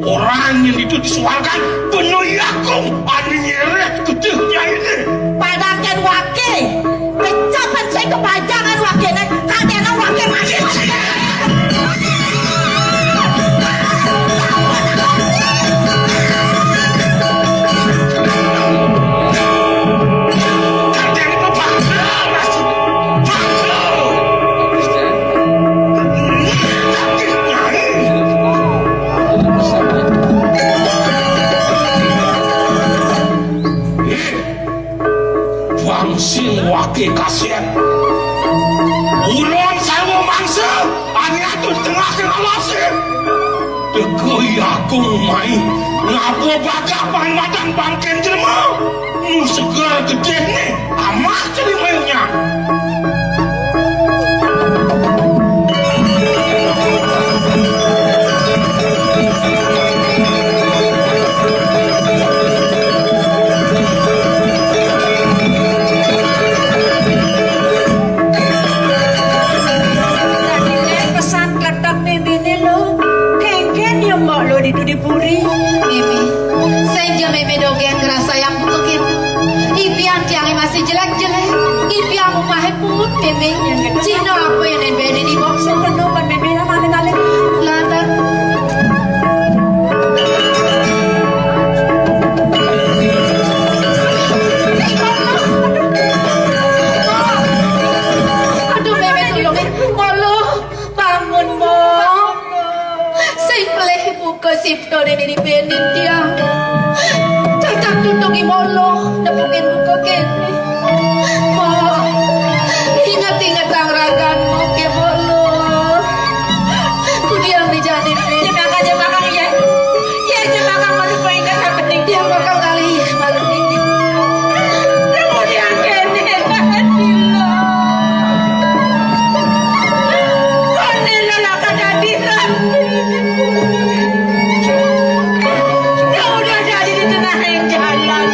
Orang yén ditu disuarakan bener Hyang Agung ané nyeret getihné ini. Padahal kén waké, kecapan saya kepacangan wakéné, kadéna waké mati. Kadéna kepacangan. Bang sing waké kasép. Ulun sarwa mangsa, ané atur tengah-tengah lasé. Teka Hyang Agung mai, ngaba bagah pangliwatan bangkén jelema. Nu seger gedéné, amah jadi mayunya. Pesan kletek méméné lo, kénkén ya mbok lo ditu di puri. Mémé, sing ja mémé dogén ngrasayang buka kéto. Ipian tiangé masih jelék-jelék. Ipian umahé pungut, mémé. Cina apa ya nén béné di bok sing penuh ban mémé ya malih-malih. Lantar. Aduh, mémé tulungin. Molo, bangun, Mo. Sing pelih buka siptone dini benin tiang. Cacang tutungi molo, nepukin buka kéné. Mo, inget-inget ang ragan Mo ké molo. Kudiang di jani pé. Jemakan, jemakan, iya. Iya, jemakan, malu paling kan happening. Dia bakal kali, malu ini. Kemudian kéné, Dilo. Koné lelaka dadi rabi. Ya udah jadi di tengah jalan.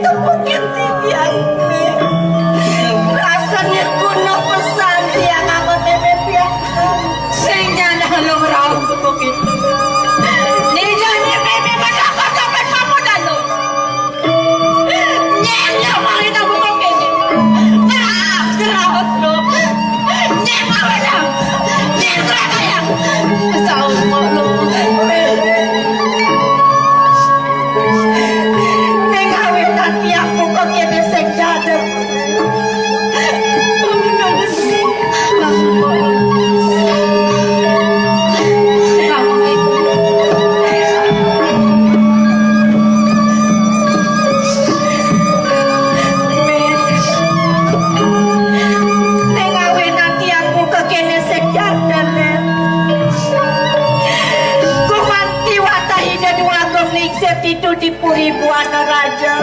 Bukit Tinggi ae. Rasane guna pesan tiang angon meme pian. Sing nyandang lumrauh bukit. Nijane meme menapa kapan kamu dalu? Nyeng nyawang ina buka kene. Keras, keras, lo. Nyeng awedang. Nyeng keragayang. Saus kok, lo. Ning awinan tiang buka kene sing jadep. Ning awinan tiang buka kene sing jadep, Nen. Gumanti wata Ida Dwagung lingsir tidu di Puri Buana Raja.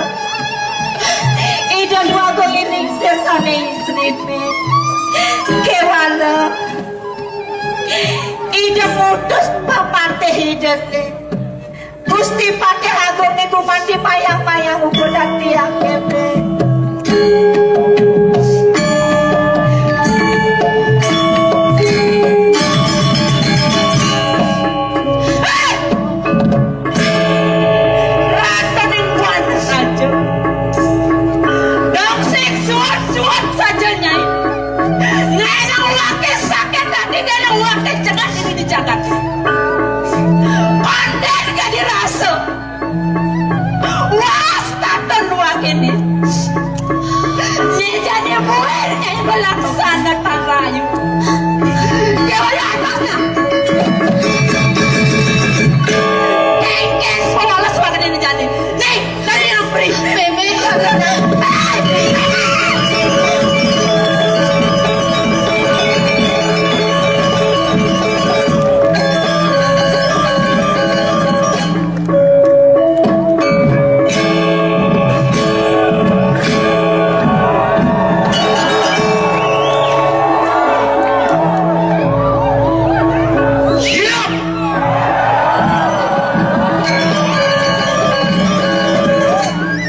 Ida Dwagung lingsir sane isrine. Kewana Ida mutus papatih Idane. Gusti Patih Agung niku mandi mayang-mayang ubudan tiang kene. Hei! Ratoning Buana Raja. Dong sing suwun-suwun saja, Nyai. Ngaena wake sakit hati, ngaena wake cengat ini di jagat. Konden gak dirasa. Was taton wake ini. Nyai jani buin, Nyai melaksana tarayu. Dewa ya atasnya. Kengkeng pawales banget ini jani. Nih, tadi yang perih. Meme. Siap!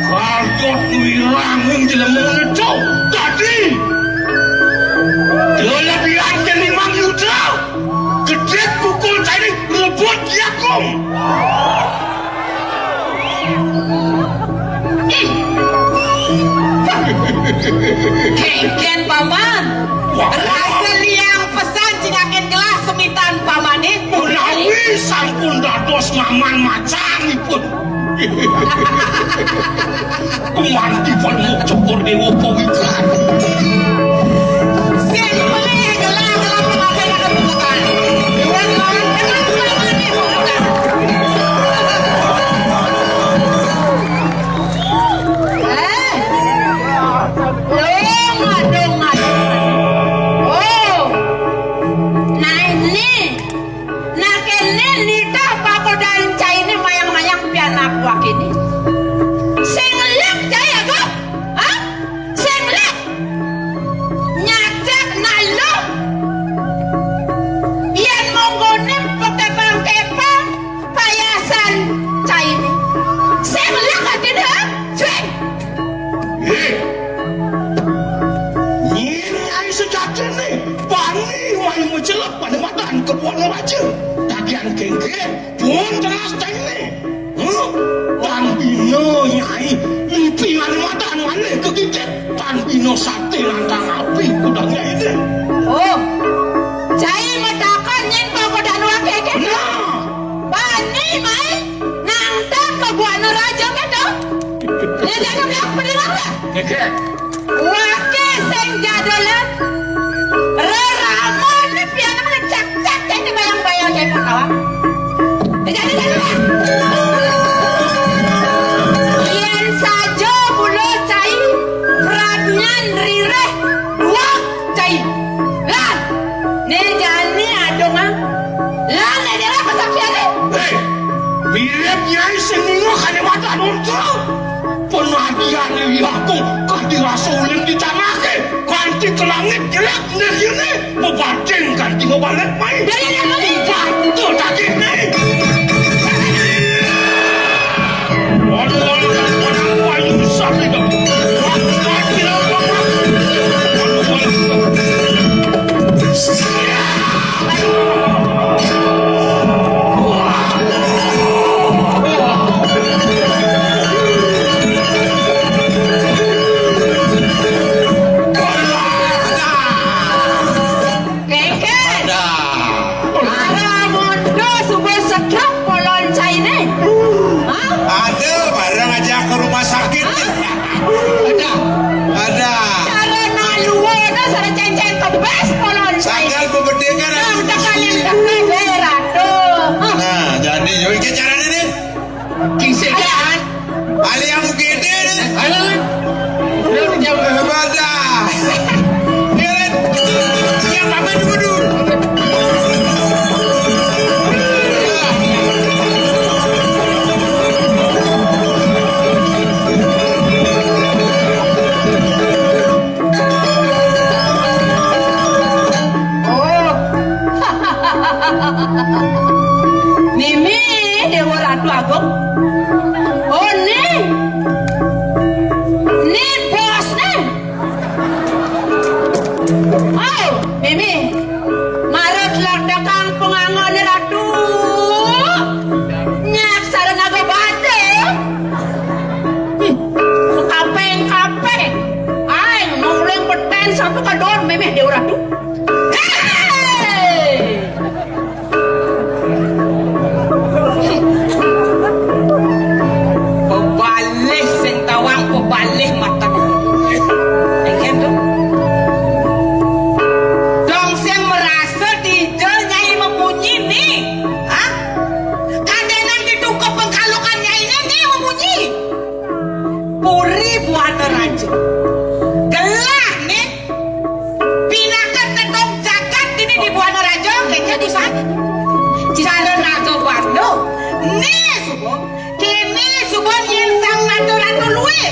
Gatot wiranging jelema ngeco dadi kelebihan limang yuta. Gedhe pukul saiki rebut jagung. Ih. Kengken, Paman. Wah. Rasa liang pesan jingaken gelah semitan pamane. Menawi sampun dados maman macanipun. Kumanti Palmo Cokor Dewa Pawitra. Sing pelih gelah-gelah pemakai ada bukan. Iwan lawan dengan pamane bukan. Eh. Dong, dong, dong. Oh. Nah, ini. Nah, kene nitah pagodan caine mayang-mayang pianak wakene. Sing lek cai aku? Hah? Sing lek. Nyacak naluh. Yen monggone petepang-tepang payasan caine. Sing lek atine, ha? Sing. Nggih. Nyai sejatine bani wae mucelep pada madan kebuan raja. Dagian kengke pun teras tene. Huh? Tan bina, Nyai, lipingan madan maneh kekicit. Tan bina sate nantang api kudang Nyai ne. Oh. Cai matakon nyen pagodan wake kene. Nah. Bani mai nantang kebuan raja kene. Ya jangan bilang pendengar lah. Keke. Wake sing jadolan. Reramon pianak cak-cak cai bayang-bayang cai pakawa. Jadi, jadi, jadi. Yen saja mula cai pradnyan rireh dua cai. Lah, ne jani adongan. Lah, ne dera kesaksiane. Hei, mirip Nyai sing ninga kane wadah nonton. Penagihan liyaku kadi rasa ulin dicangake, kanthi ke langit jelek nirine, bebating kanthi ngebalik mai. Dari yang mana? Bukan betul tadi, Nyai. Waduh, waduh, waduh, waduh, waduh, sakit Buana Raja. Gelah nih, pinaka tedong jagat ini di Buana Raja, kayaknya di sana. Cara naga Buana. Nih, subuh. Kini subuh yen sang ratu-ratu luwih.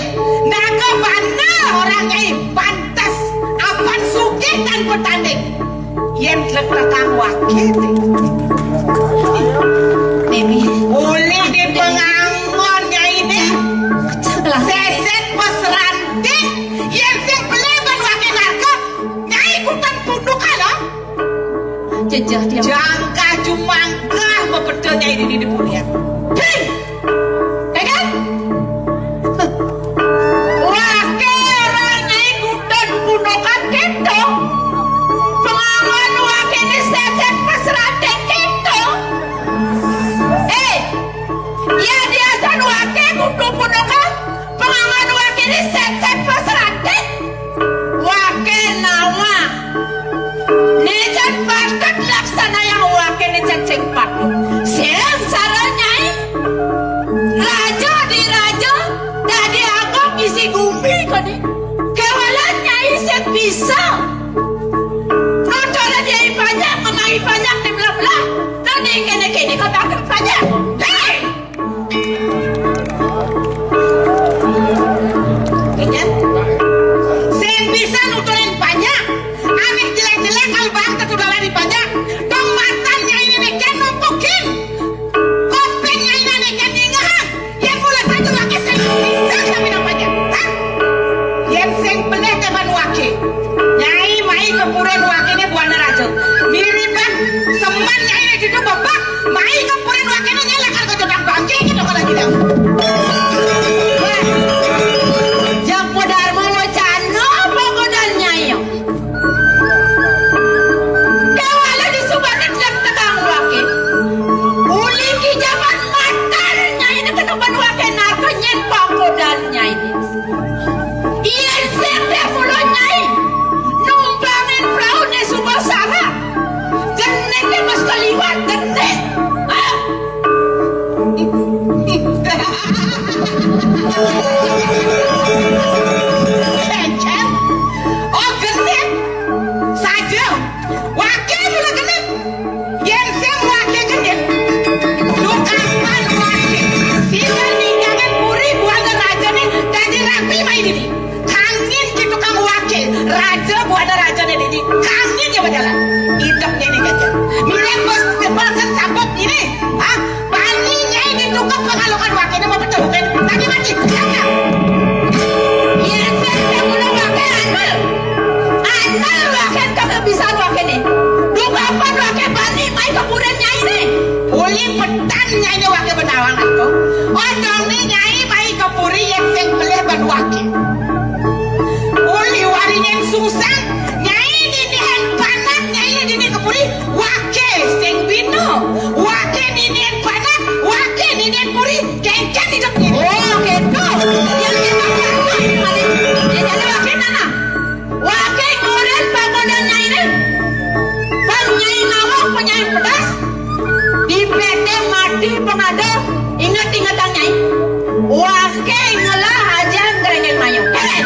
Naga Buana orang nyai pantes. Apan sugih tanpa tanding. Yen tletakang waké. Mimi. Boleh di pengangon nyai ini. Pecah belah. Seset pas ranting. Yen sing pelih ban waké narka. Nyai kutan punduk ala. Jejeh dia. Jangkah jumangkah mepeda nyai ini di pulian. Hei! Ya kan? Waké orang nyai kutan pundukan kéto. Pengangon waké ini seset pas ranting kéto. Eh, ya diasan waké kudu pundukan. Pengangon waké ini seset pas ranting. Waké nawa. Né can patut laksanayang waké né can sing patut. Sing sara nyai. Raja di raja, dadi agung isi gumi kadi. Kéwalan nyai sing bisa. Nuturin nyai panjak, mamahi panjak di belah-belah. Dadi kéné-kéné kok bakal panjak. Hei! Sing bisa nuturin panjak, ané jelék-jelék kalau bang tetudalan di panjak, dong matan nyai ini kén numpukin, kopéng nyai ini kén nyingahan, yang mula satu laki sing bisa sampai nang panjak. Hah? Yang sing pelih teman waki. Nyai mai ke pura wakéné Buana Raja. Miriban semen nyai né ditu bebak. Mai ke pura wakéné nyai lakar kejodang bangké gitu kalau gitu. Wah. Jang Podarma wacana apa godal nyai. Kéwala disubané tletakang waké. Uli kijaban matan nyai né keneban waké narka nyén pagodal nyai. Yén sing deh mula nyai numpangin prauné suba sara. Genit deh mas kaliwat, genit. Ah. Kéncén. Oh, genit. Saja. Waké mula genit. Yén sing waké genit, dukapan waké. Sida ninggalin puri Buana Rajané dadi rapi mai dini. Kangin ki tukang waké, raja Buana Rajané dini. Kangin ya berjalan. Idep nyai né gajah. Mirip bos kepala sabuk ini. Hah? Bani nyai ditukar pengalukan wakéné mau betul bukan? Tadi mati. Siapa? Yén sing mula waké andel. Andel waké kagak bisa wakéné. Dukapan waké bani mai ke pura nyai né. Uli petan nyai né waké benawangan to. Odong né nyai mai ke puri yén sing pelih ban waké. Uli waringin susah, nyai ninihan panak, nyai dini ke puri, waké sing bina, waké ninihan panak, waké ninihan puri, kéngkén idep nyai. Oh, kéto. Yang kita pakai paling. Ya, jadi waké mana? Waké ngurin bangunan nyai né. Pan nyai nawak, pan nyai pedas. Di pété mati pengada, inget-ingetang nyai. Waké ngelah ajian Gréngéng Mayo. Kéné.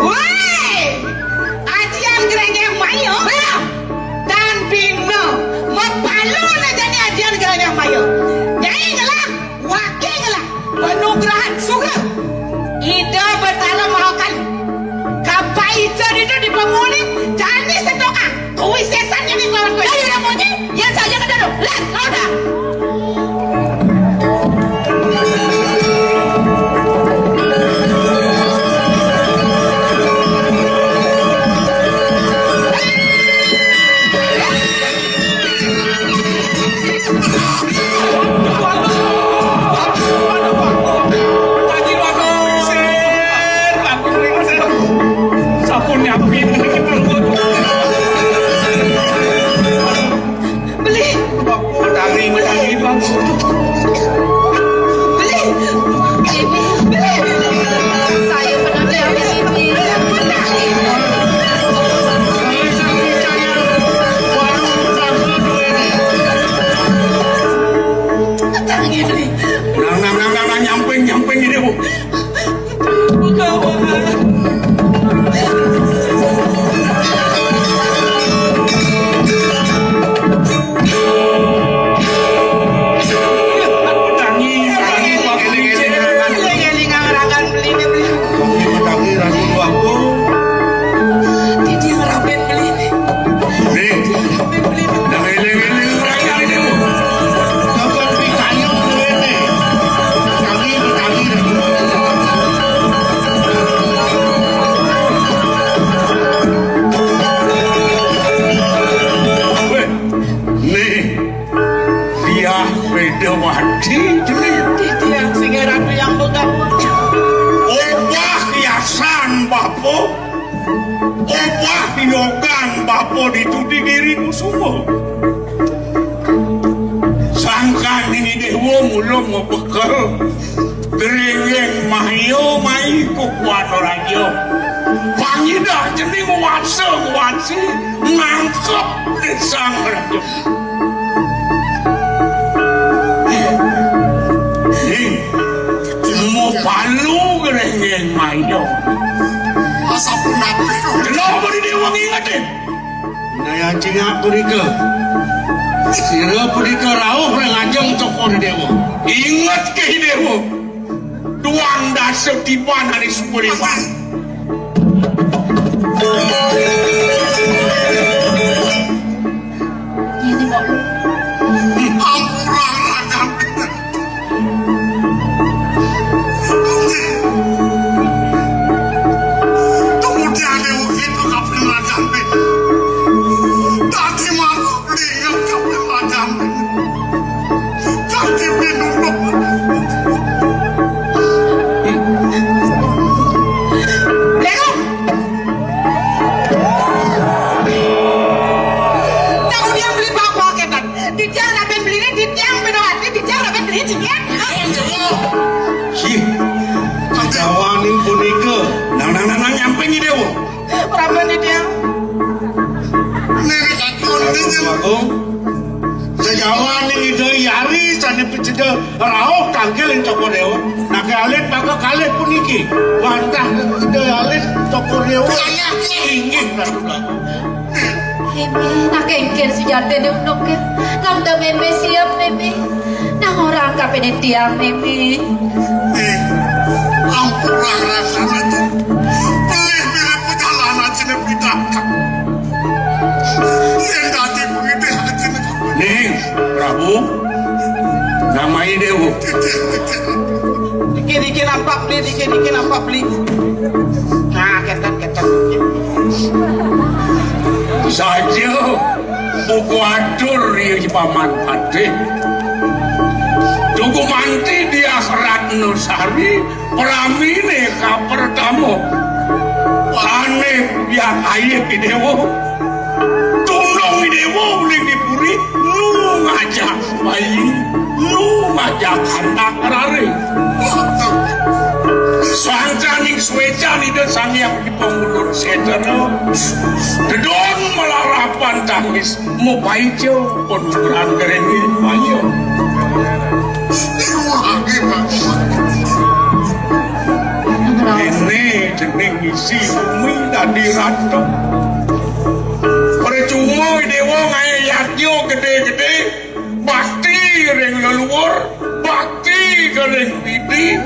Woi, ajian Gréngéng Mayo. Bela. Dan bina, mapalu aja né ajian Gréngéng Mayo. Nyai ngelah. Waké ngelah panugrahan surga. Ida Betara Mahakali. Kapaica ditu di pamuli, jani setokan. Kuwi sesan nyani kelawan kuwi. Dari ora munyi, yén saja kedaro. Lah, lauda. Sampun nyampin. Beli. Nang, nang, nang, nang, nang, nyamping, nyamping ini, Bu. Begawan. Tangi, tangi, Pak, eling-eling, eling-eling, ngangrakan beli, beli. Tangi, tangi, Ratu Bangku. Titiang raben beli. Nih. Titiang raben beli. Nah, ini, ini, ini, orang yang ini, Bu. Kapan dikayuh duitnya? Kami, kami, weh, nih, dia beda wadi, jenih. Titiang sing heran yang begawan. Obah yasan, Bapak. Obah yogan bapa ditu di diri kusuma. Sangkan ini dewa mula mabekel geringging mahya mai kukuan raja. Pangidah jening wasa wasi nangkep di sang raja. Ning, mupalu geringging mahya. Asapunapi. Kenapa di dewa ngingetin? Daya cingak punika. Sira punika rauh ring ajeng cokor dewa. Inget ke dewa. Duang dasa tiban hari suku dewa. Ini mau. Ampura rakan. Kemudian waktu itu kapilakan. Tadi malam ingat kapilakan. Tadi minum. Lego. Tahu dia beli apa kita? Titiang raben beliné, titiang beda ati, titiang raben beliné, titiang. Sih, kajawaning punika. Nang, nang, nang, nang, nyamping Ida, Bu. Prabu titiang. Nini kakon, nini. Agung. Kajawaning Ida Hyari sané piceda rauh tangkil ing Cokor Dewa. Naké alit maka kalih puniki. Wantah Ida alit Cokor Dewa. Inggih, Ratu Kakung. Mémé, nak kéngkén sujatiné Enuk, ké? Nang da mémé siep, mémé. Nang ora angkapin tiang, mémé. Nih, ampura rasan aja. Pelih mirip pejalanan sini pidakan. Yén dadi pengidih aja nih. Ning, Prabu, namai Déwa. Dikit-dikit nampak beli, dikit-dikit nampak beli. Nah, kénten, kénten. Saja buku atur ya Paman Patih. Tugu manti di akhirat Nusari, praminé kapertama. Ané ya ayah Déwa. Tunung Déwa uling di puri, nu ngajak bayi, nu ngajak anak rare. Sangkaning suécan Ida Sang Hyang Widi Pangulun Sétra. Dedon malarapan tangis, mupaica panugrahan gering maya. Déné jening isi bumi dadi ratu. Percuma Déwa ngaé yadnya gedé-gedé, bakti ring leluhur, bakti ka ring Widi,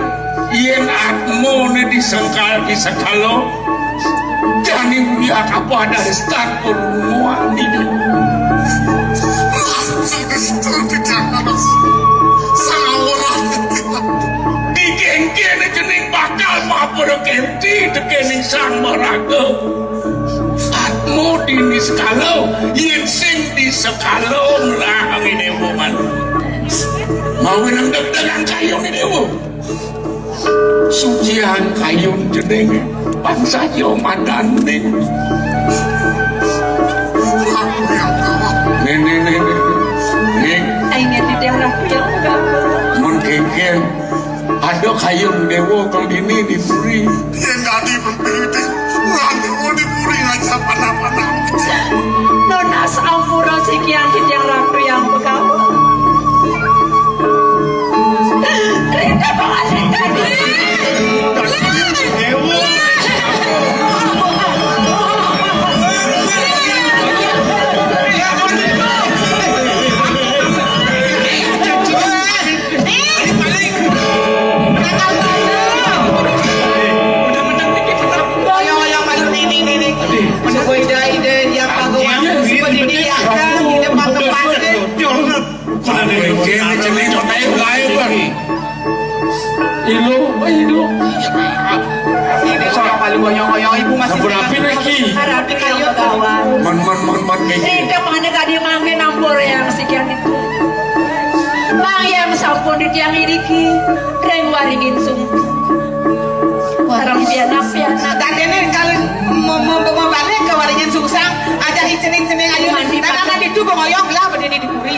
yén atmané disengkal disekala, jani mulia kapada stat kurunguan ini. Digéngkén jening bakal mapada kénti tekéning sang maraga. Atma dini sekala, yén sing di sekala ngrahang ini omongan. Mawinang deg-degan kayun ini, Bu. Sucian kayun jenenge, bangsa yo madaning. Ning, ning, ning, ning. Ning. Aing di daerah yang mun kéngkén, ada kayun Déwa Kaldini di puri. Yén dadi pemimpin, urang Déwa di puri ngajak panah-panah. Nunas ampura sikian titiang Ratu Hyang Begawan. Ilu, eh, ilu. Ini sudah paling goyang-goyang, ibu masih. Sampun rapi niki. Rapi kayu, kawan. Man, man, man, man, niki. Ini mana kadi mangke nampur yang sekian itu. Mang yang sampun ditiang iriki, ring waringin sungguh. Warang pianak, pianak. Dan ini kalau mau, mau, mau balik ke waringin sungsang, aja cening-cening ayu. Mandi. Karena pakai. Kan itu bengok lah berdiri di puri.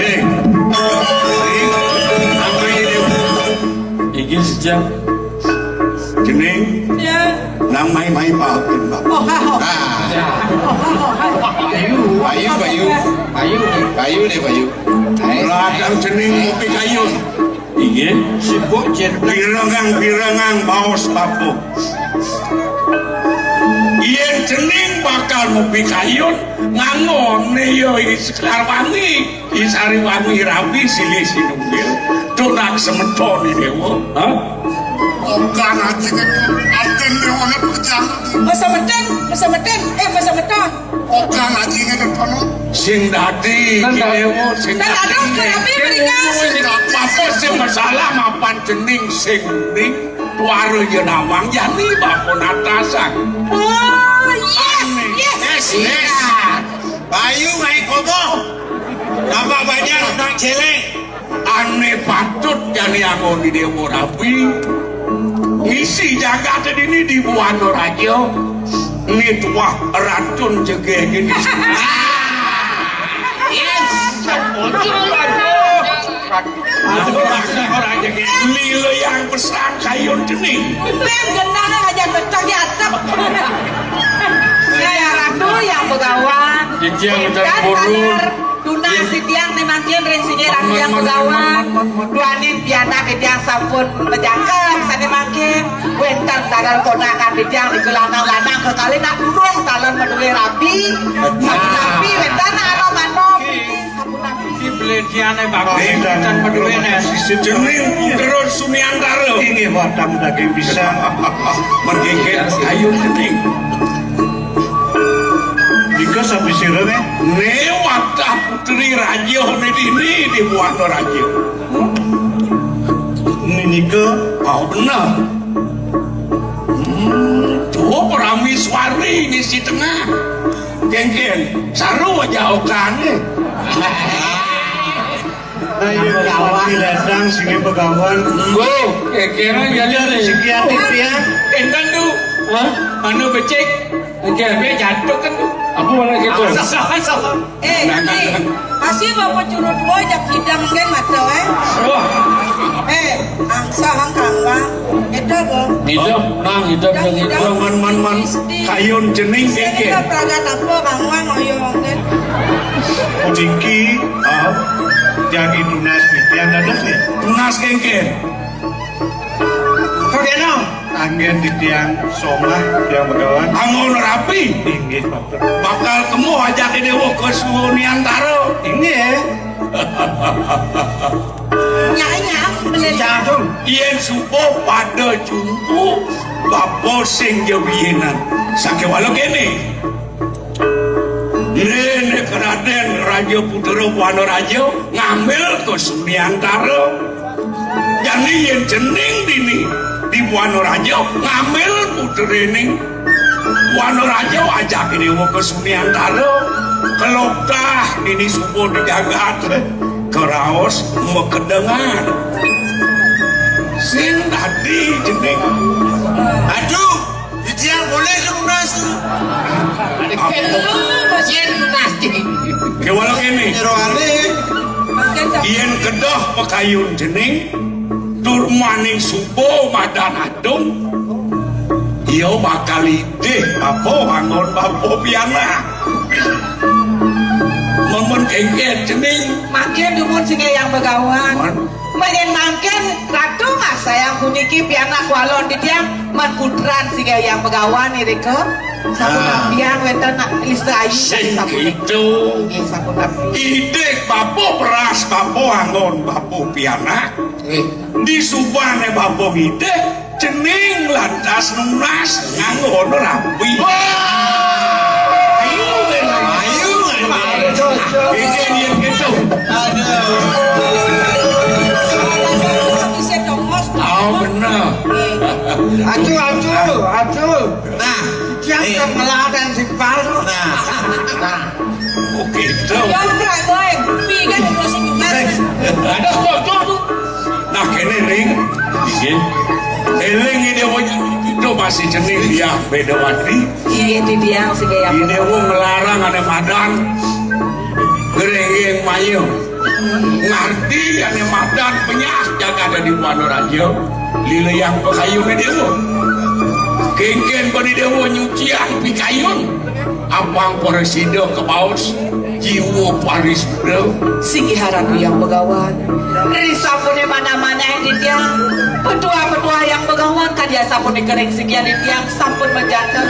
Eh. Apa ini? Iki sejak. Cening. Ya. Nang mai-mai maafin, Bapa. Oh, ha, oh. Ah. Ya. Oh, ha, oh, ha. Payu. Payu, payu. Payu. Payu deh, payu. Ladang cening ngopi kayu. Inggih, sibuk jen. Pirengang-pirengang baos bapuh. Yen cening bakal mupi kayun, ngangone ya I Sekar Wangi, I Sari Wangi rabi silih sinunggil, tunak semeton I Dewa. Hah? Okan aja kan, aten Dewane pekejang. Mesemeton, mesemeton, eh, mesemeton. Okan aja kan, kono. Sing dadi, Ki Dewa, sing dadi. Kan ada kerapi mereka. Apa sing masalah mapan cening sing ning tuara ya nawang jani bapa natasan. Oh, yes, yes. Yes, yes. Iya. Bayu ngai kobo. Tambah banyak nak celek. Ane patut jani anggon I Dewa rabi. Ngisi jagat dini di Buana Raja. Ni tuah racun jegeh gini. Yes. Racun, racun. Aduh, orang jegeh. Lilo yang pesan kayun cening. Bem gendang aja betah di atap. Saya ratu yang begawan. Jejang dan burung. Tunas titiang ni mangkin ring singgih rakyat Begawan. Duaning pianak titiang sampun majangkep sane mangkin. Wenten tagal ponakan titiang di lanang-lanang kekalih nak urung taler madue rabi. Sapunapi wenten anom-anom. Sapunapi. Ki Blediane bagus wenten madue ne. Cening terus Sumiantara. Inggih watang daging pisang. Menggigit kayu cening. Nika sapi sira ne? Ne watah putri raja ne dini di Buana Raja. Ninika. Oh, bener. Hmm, tuh Paramiswari ngisi tengah. Kengken, saru aja okane. Ayo, Begawan. Datang sini Begawan. Bu, kira-kira jadi nih. Sekian ya. Enten tuh. Hah? Anu becek. Oke. Dia jatuh kan tuh. Aku mana gitu? Salah, salah. Eh, ini. Masih bapak curut wo jak hidang kan mata, eh. Wah. Eh, angsa hang kangwa. Itu, Bu. Hidup, nang hidup yang hidup. Man, man, man. Kayun cening kengken. Pragat apa kangwa ngoyong kan. Niki, ah, jagi tunas niki yang dados ya. Tunas kengken. Kageno. Anggen titiang somah, titiang Begawan. Anggon rabi. Inggih, Pak. Bakal kemo ajake Dewa Kesuwuniantara. Inggih. Nyak-nyak, bener. Jadul. Yen suba pada jumpu, bapa sing jewinan. Sakewala kene. Nenek Raden Raja Putra Buana Raja ngambil Kesuwuniantara. Jani yen cening dini di Buana Raja ngambil putrening Buana Raja ajak Dewa Kesuwuniantara. Kelokah dini suba di jagat keraos makedengan. Sing dadi cening. Aduh. Titiang boleh ke Munas tu? Kena pasien Munas ni. Kewala kene. Jero ale. Yen kedah pakayun cening, tur maning suba madan adung, iya bakal idih bapa anggon bapa pianak. Memen kengken cening. Makin dumun sing eyang Begawan. Man. Makin mangkin Ratu ngasayang puniki pianak walon titiang man putran sing eyang Begawan irika. Sapunapi wenten Lisa Ayu sing sapunika. Itu. Nggih, sapunapi. Idih bapa peras bapa anggon bapa pianak. Nggih. Di subane bapa ngidih cening lantas nunas nganggo rabi. Wah! Ayu, ayu, ayu. Iki yen gitu. Aduh. Acu, acu, acu. Nah, siapa eh, yang ngeladan si Pal? Nah, nah. Oh, gitu. Ya, Kak, Boy. Piga yang masih ingat. Ada foto tuh. Nah, kene ring. Iya. Eling ini, oh, itu masih jenih dia, beda wadi. Iya, di dia masih gaya. Ini, oh, ngelarang ada madan. Ngerenggeng mayu. Ngarti ane madan penyah jaga ada di Wanoraja. Lila yang pekayun dewa. Kengken bani dewa nyucian pikayun. Apang presida kebaos jiwa paris bro. Sigi harap yang begawan. Dari sapune mana-mana di dia. Petua-petua yang begawan kan dia sapune kering sigi di dia sampun menjatuh.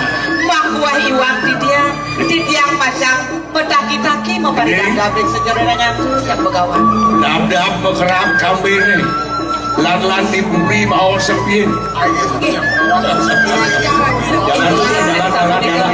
Makuah iwang di dia. Di dia macam Petaki-taki maparidang gabrik sejeroning antu yang begawan. Dap-dap bekerap kambine. Lan-lan diburi bawa sepit. Jalan, jalan, jalan, jalan.